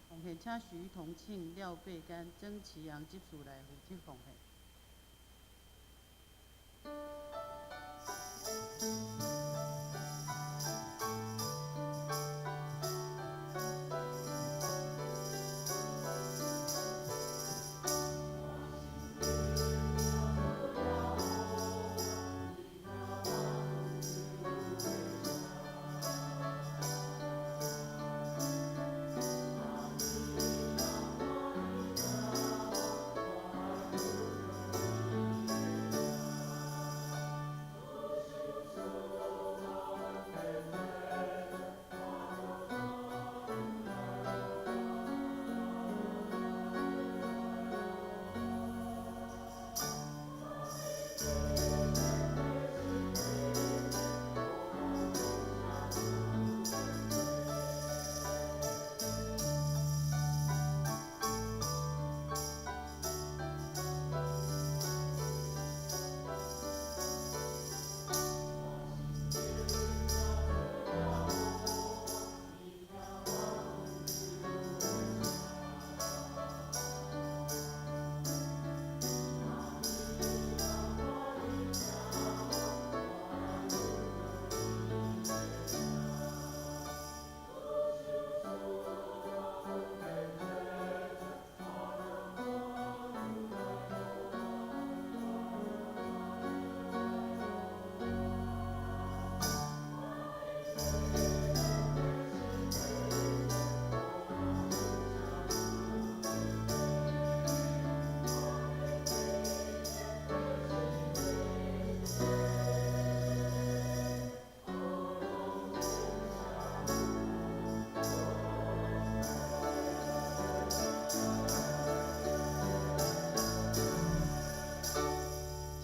奉獻，請徐同慶、廖貝干、曾奇陽執事來負責奉獻。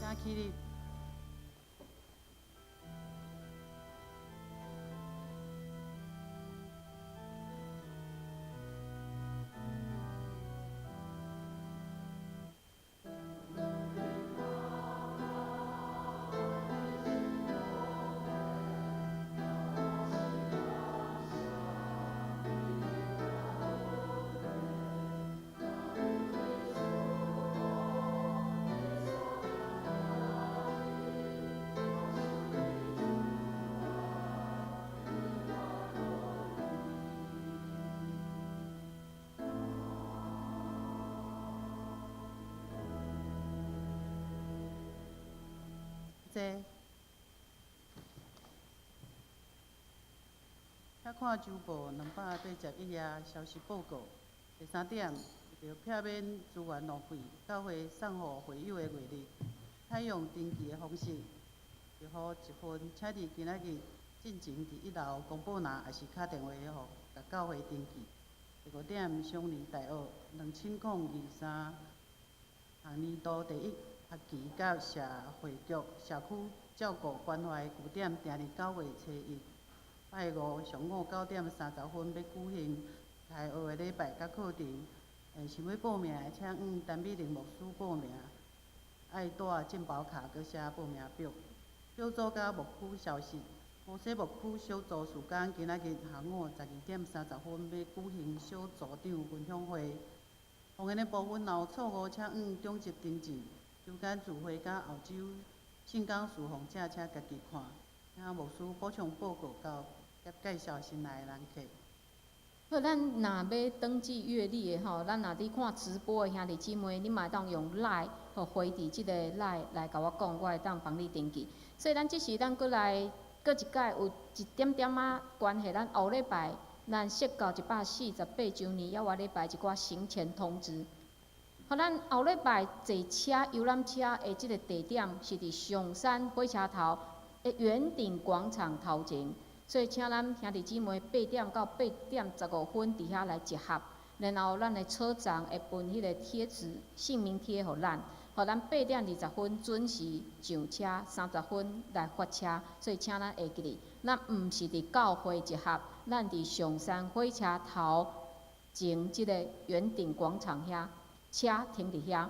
請起立。坐。請看周報281頁消息報告。第三點，為著避免資源浪費，教會送予會友的月曆，採用登記的方式，一戶一份，請佇今仔日進前佇一樓公布欄，抑是敲電話予共教會登記。第五點，雙年大學2023學年度第一學期佮社會局社區照顧關懷據點訂佇9月初1，拜五上午9點30分欲舉行開學的禮拜佮課程。想欲報名的，請向陳美玲牧師報名，愛帶健保卡閣寫報名表。小組佮牧區消息，摩西牧區小組事工今仔日下午12點30分欲舉行小組長分享會。方言的部分若有錯誤，請向長執訂正。周間聚會佮後週聖工事奉者，請家己看。請牧師補充報告到佮介紹新來的人客。好，咱若欲登記月曆的吼，咱若佇看直播的兄弟姊妹，你嘛會當用 LINE 予回佇這个 LINE 來共我講，我會當幫你登記。所以咱這時咱閣來閣一擺有一點點仔關係，咱後禮拜咱釋教148週年，猶外禮拜一寡行前通知。予咱後禮拜坐車遊覽車的這个地點是佇上山火車頭的圓頂廣場頭前，所以請咱兄弟姊妹8點到8點15分佇遐來集合，然後咱的車長會分彼個貼紙、姓名貼予咱，予咱8點20分準時上車，30分來發車，所以請咱會記得，咱毋是佇教會集合，咱佇上山火車頭前這个圓頂廣場遐。車停佇遐。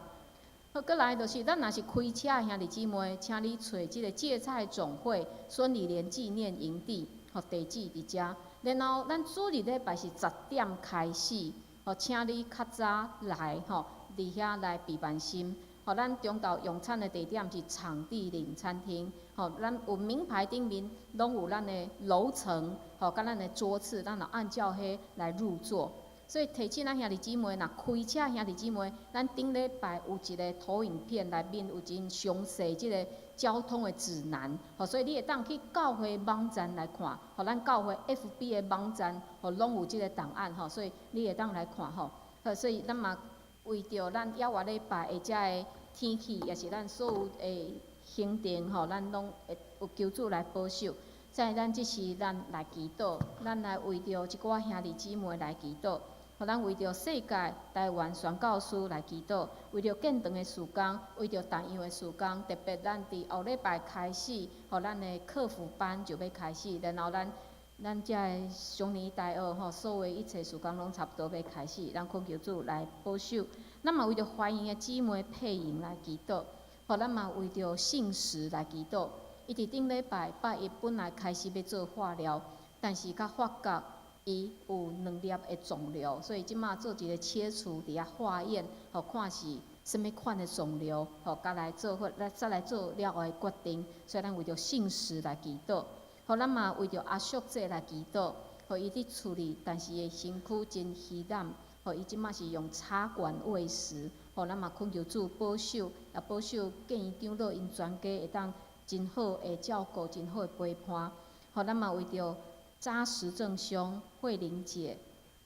好，閣來就是咱若是開車的兄弟姊妹，請你揣這个芥菜種會孫理蓮紀念營地，予地址佇遮。然後咱主日禮拜是10點開始，予請你較早來吼，佇遐來備辦心。予咱中晝用餐的地點是場地嶺餐廳，予咱有名牌頂面攏有咱的樓層，予佮咱的桌次，咱就按照彼來入座。所以提醒咱兄弟姊妹，若開車兄弟姊妹，咱頂禮拜有一个投影片內面有真詳細這个交通的指南，予所以你會當去教會網站來看，予咱教會 FB 的網站，予攏有這个檔案吼，所以你會當來看吼。好，所以咱嘛為著咱猶活禮拜的遮个天氣，也是咱所有的行程吼，咱攏會有求主來保守。所以咱這時咱來祈禱，咱來為著一寡兄弟姊妹來祈禱。予咱為著世界台灣宣教師來祈禱，為著建堂的事工，為著重要的事工，特別咱佇後禮拜開始，予咱的課輔班就欲開始，然後咱遮个雙年大學吼，所有一切事工攏差不多欲開始，咱懇求主來保守。咱嘛為著懷孕的姊妹配營來祈禱，予咱嘛為著信實來祈禱。伊佇頂禮拜拜一本來開始欲做化療，但是才發覺伊有兩粒的腫瘤，所以這馬做一个切除，佇遐化驗，予看是啥物款的腫瘤，予佮來做伙來再來做了後的決定。所以咱為著信實來祈禱，予咱嘛為著阿淑姐來祈禱，予伊佇厝裡，但是伊的身軀真虛懶，予伊這馬是用插管餵食，予咱嘛懇求主保守，也保守建議長老𪜶全家會當真好的照顧，真好的陪伴。予咱嘛為著扎實正兄、慧玲姐、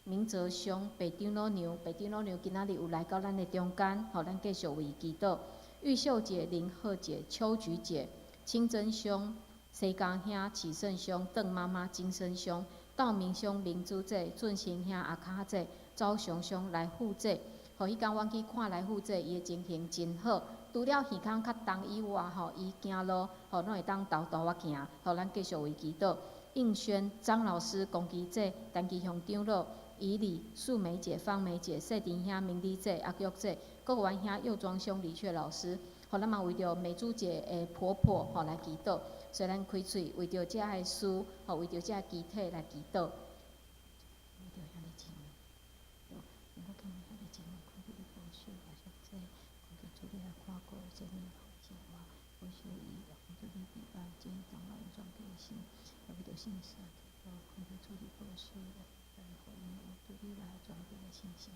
明哲兄、白長老娘、白長老娘今仔日有來到咱的中間，予咱繼續為祈禱。玉秀姐、林鶴姐、秋菊姐、清真兄、西江兄、啟勝兄、鄧媽媽、金生兄、道明兄、明珠姐、俊興兄、阿卡姐、昭雄兄來富姐。予彼工阮去看來富姐，伊的情形真好。除了耳孔較重以外，吼，伊行路吼攏會當沓沓仔行。予咱繼續為祈禱。應軒、張老師、龔基姐、陳吉雄長老、以禮、素梅姐、芳梅姐、謝丁兄、明麗姐、阿玉姐、郭元兄、右莊兄、李雀老師，予咱嘛為著美珠姐的婆婆吼來祈禱，所以咱開喙為著遮个事，予為著遮個肢體來祈禱。為著兄弟姊妹，我敬兄弟姊妹，懇求你保守阿淑姐，懇求主你來看顧這年生活，保守伊，也懇求你庇佑這長老𪜶全家的心。也為著信實來祈禱，懇求主你保守，來予𪜶有對你來全備的信心。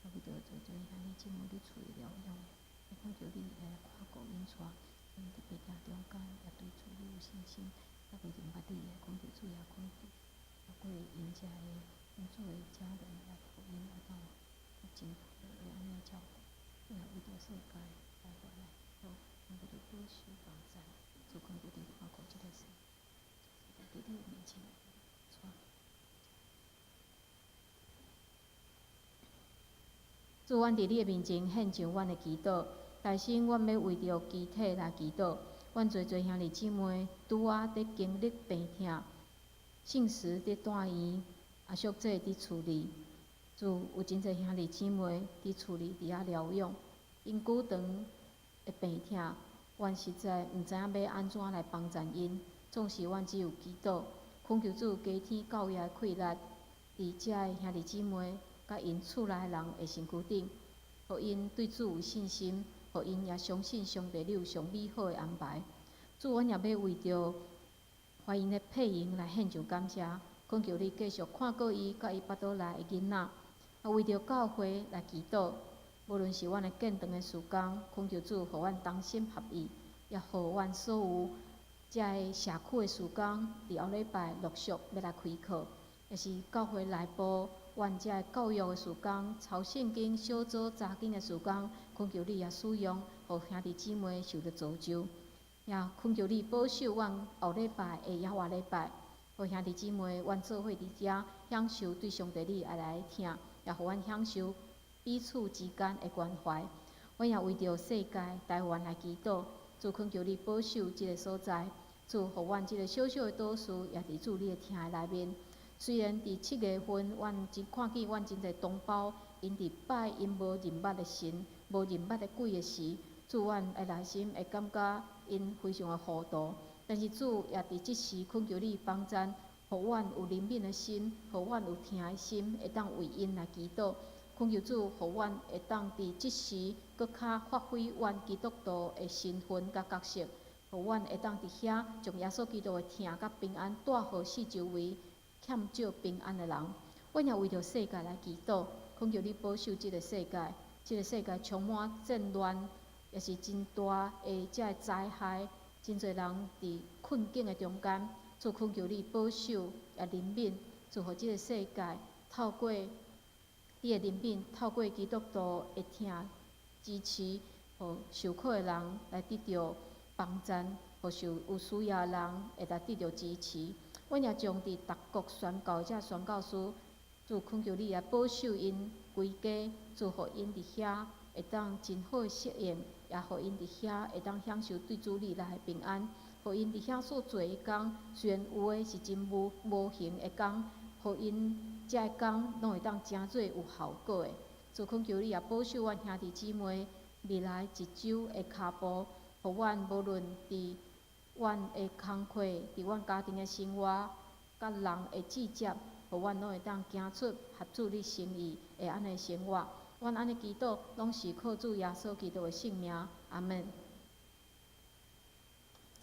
也為著濟濟兄弟姊妹佇厝裡療養的，也懇求你來看顧𪜶帶，𪜶佇病痛中間也對主你有信心。也為著毋捌你的，懇求主也懇求，透過𪜶遮的𪜶做的家人來予𪜶會當有真好的按呢照顧。最後為著世界台灣來祈禱，懇求你保守幫贊，主懇求你看顧這个世界，佇你的面前。主，阮佇你的面前獻上阮的祈禱，代先阮欲為著肢體來祈禱。阮濟濟兄弟姊妹拄仔佇經歷病痛，信實佇住院，阿淑姐佇厝裡，主有真濟兄弟姊妹佇厝裡佇遐療養，𪜶久長的病痛，阮實在毋知影欲按怎來幫贊𪜶，總是阮只有祈禱，懇求主加添教育的氣力，佇遮的兄弟姊妹佮𪜶厝內人的身軀頂，予𪜶對主有信心，予𪜶也相信上帝你有上美好的安排。主，阮也欲為著懷孕的配嬰來獻上感謝，懇求你繼續看顧伊，佮伊腹肚內的囡仔。啊，為著教會來祈禱，無論是阮的建堂的事工，懇求主予阮同心合意，也予阮所有遮个社區的事工，佇後禮拜陸續欲來開課，也是教會內部阮遮个教育的事工、抄聖經、小組查經的事工，懇求你也使用，予兄弟姊妹受著造就。也懇求你保守阮後禮拜的猶活禮拜，予兄弟姊妹，阮做伙佇遮享受對上帝你愛來聽，也予阮享受彼此之間的關懷。阮也為著世界台灣來祈禱，主懇求你保守這个所在，主予阮這个小小的島嶼也佇主你的疼的內面。雖然佇7月份，阮真看見阮真濟同胞，𪜶佇拜𪜶無認捌的神、無認捌的鬼的時，主，阮的內心會感覺𪜶非常的糊塗，但是主也佇這時懇求你幫贊，予阮有憐憫的心，予阮有疼的心，會當為𪜶來祈禱。懇求主，予阮會當佇這時閣較發揮阮基督徒的身份佮角色，予阮會當佇遐將耶穌基督的疼佮平安帶予四周圍欠少平安的人。阮也為著世界來祈禱，懇求你保守這个世界，這个世界充滿戰亂，也是真大的這个災害，真濟人佇困境的中間。主，懇求你保守也憐憫，祝予這个世界透過你的憐憫，透過基督徒的疼支持，予受苦的人來得著幫贊，予受有需要的人會來得著支持。阮也將佇逐國宣教的這宣教師，主，懇求你來保守𪜶規家，祝予𪜶佇遐會當真好的適應，也予𪜶佇遐會當享受對主你來的平安。予𪜶佇遐所做的工，雖然有的是真無無形的工，予𪜶這个工攏會當成做有效果的。主，懇求你也保守阮兄弟姊妹未來一周的跤步，予阮無論佇阮的工課，佇阮家庭的生活，佮人的接觸，予阮攏會當行出合主你心意的按呢生活。阮按呢祈禱，攏是靠主耶穌基督的聖名。阿們。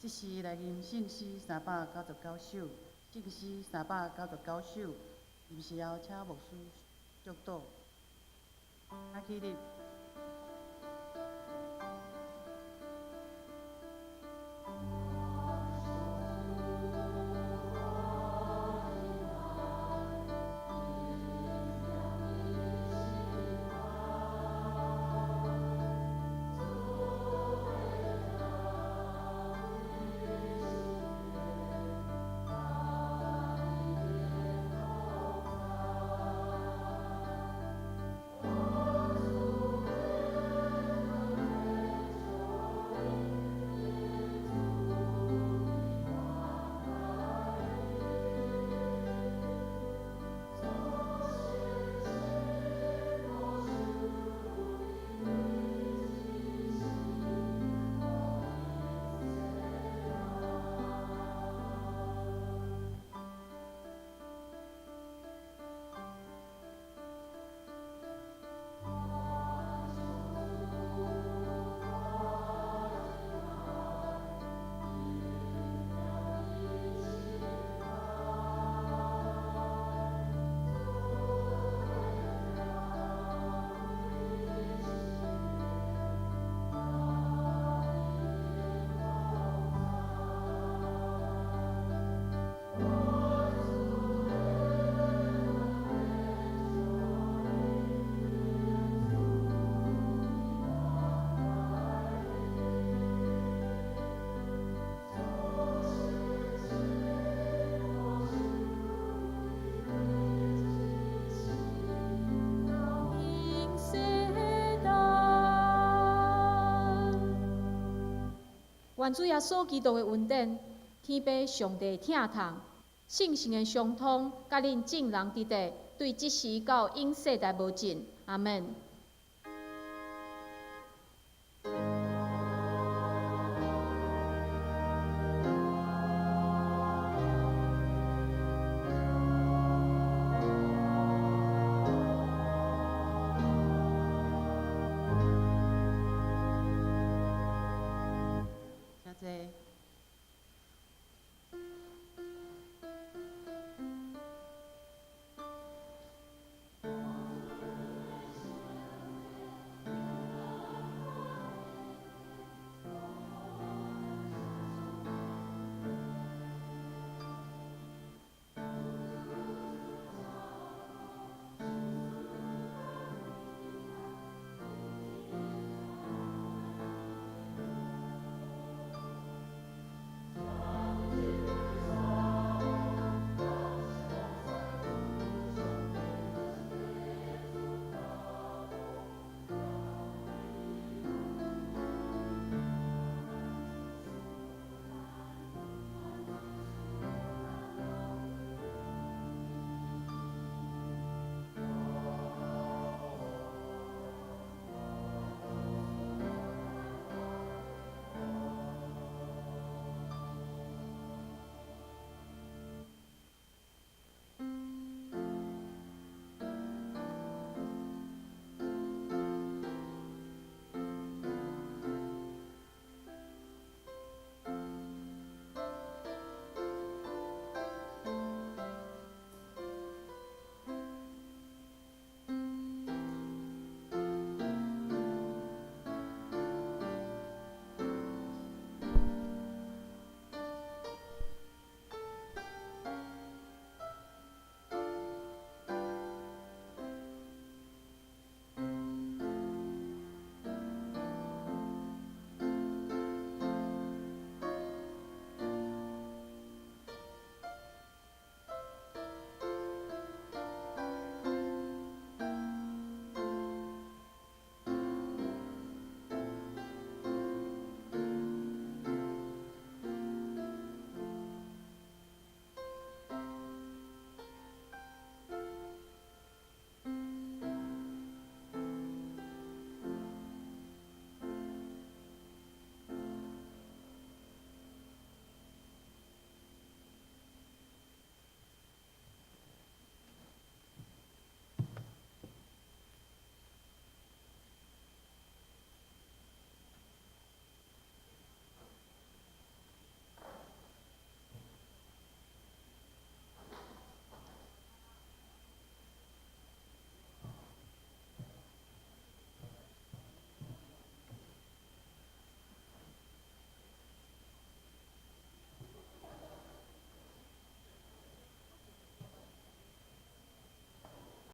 這時來吟聖詩399首，聖詩399首，吟詩後請牧師祝禱。來起立。願主耶穌基督的恩典，天父上帝的疼痛，聖神的相通，佮恁眾人佇佇，對這時到永世代無盡。阿們。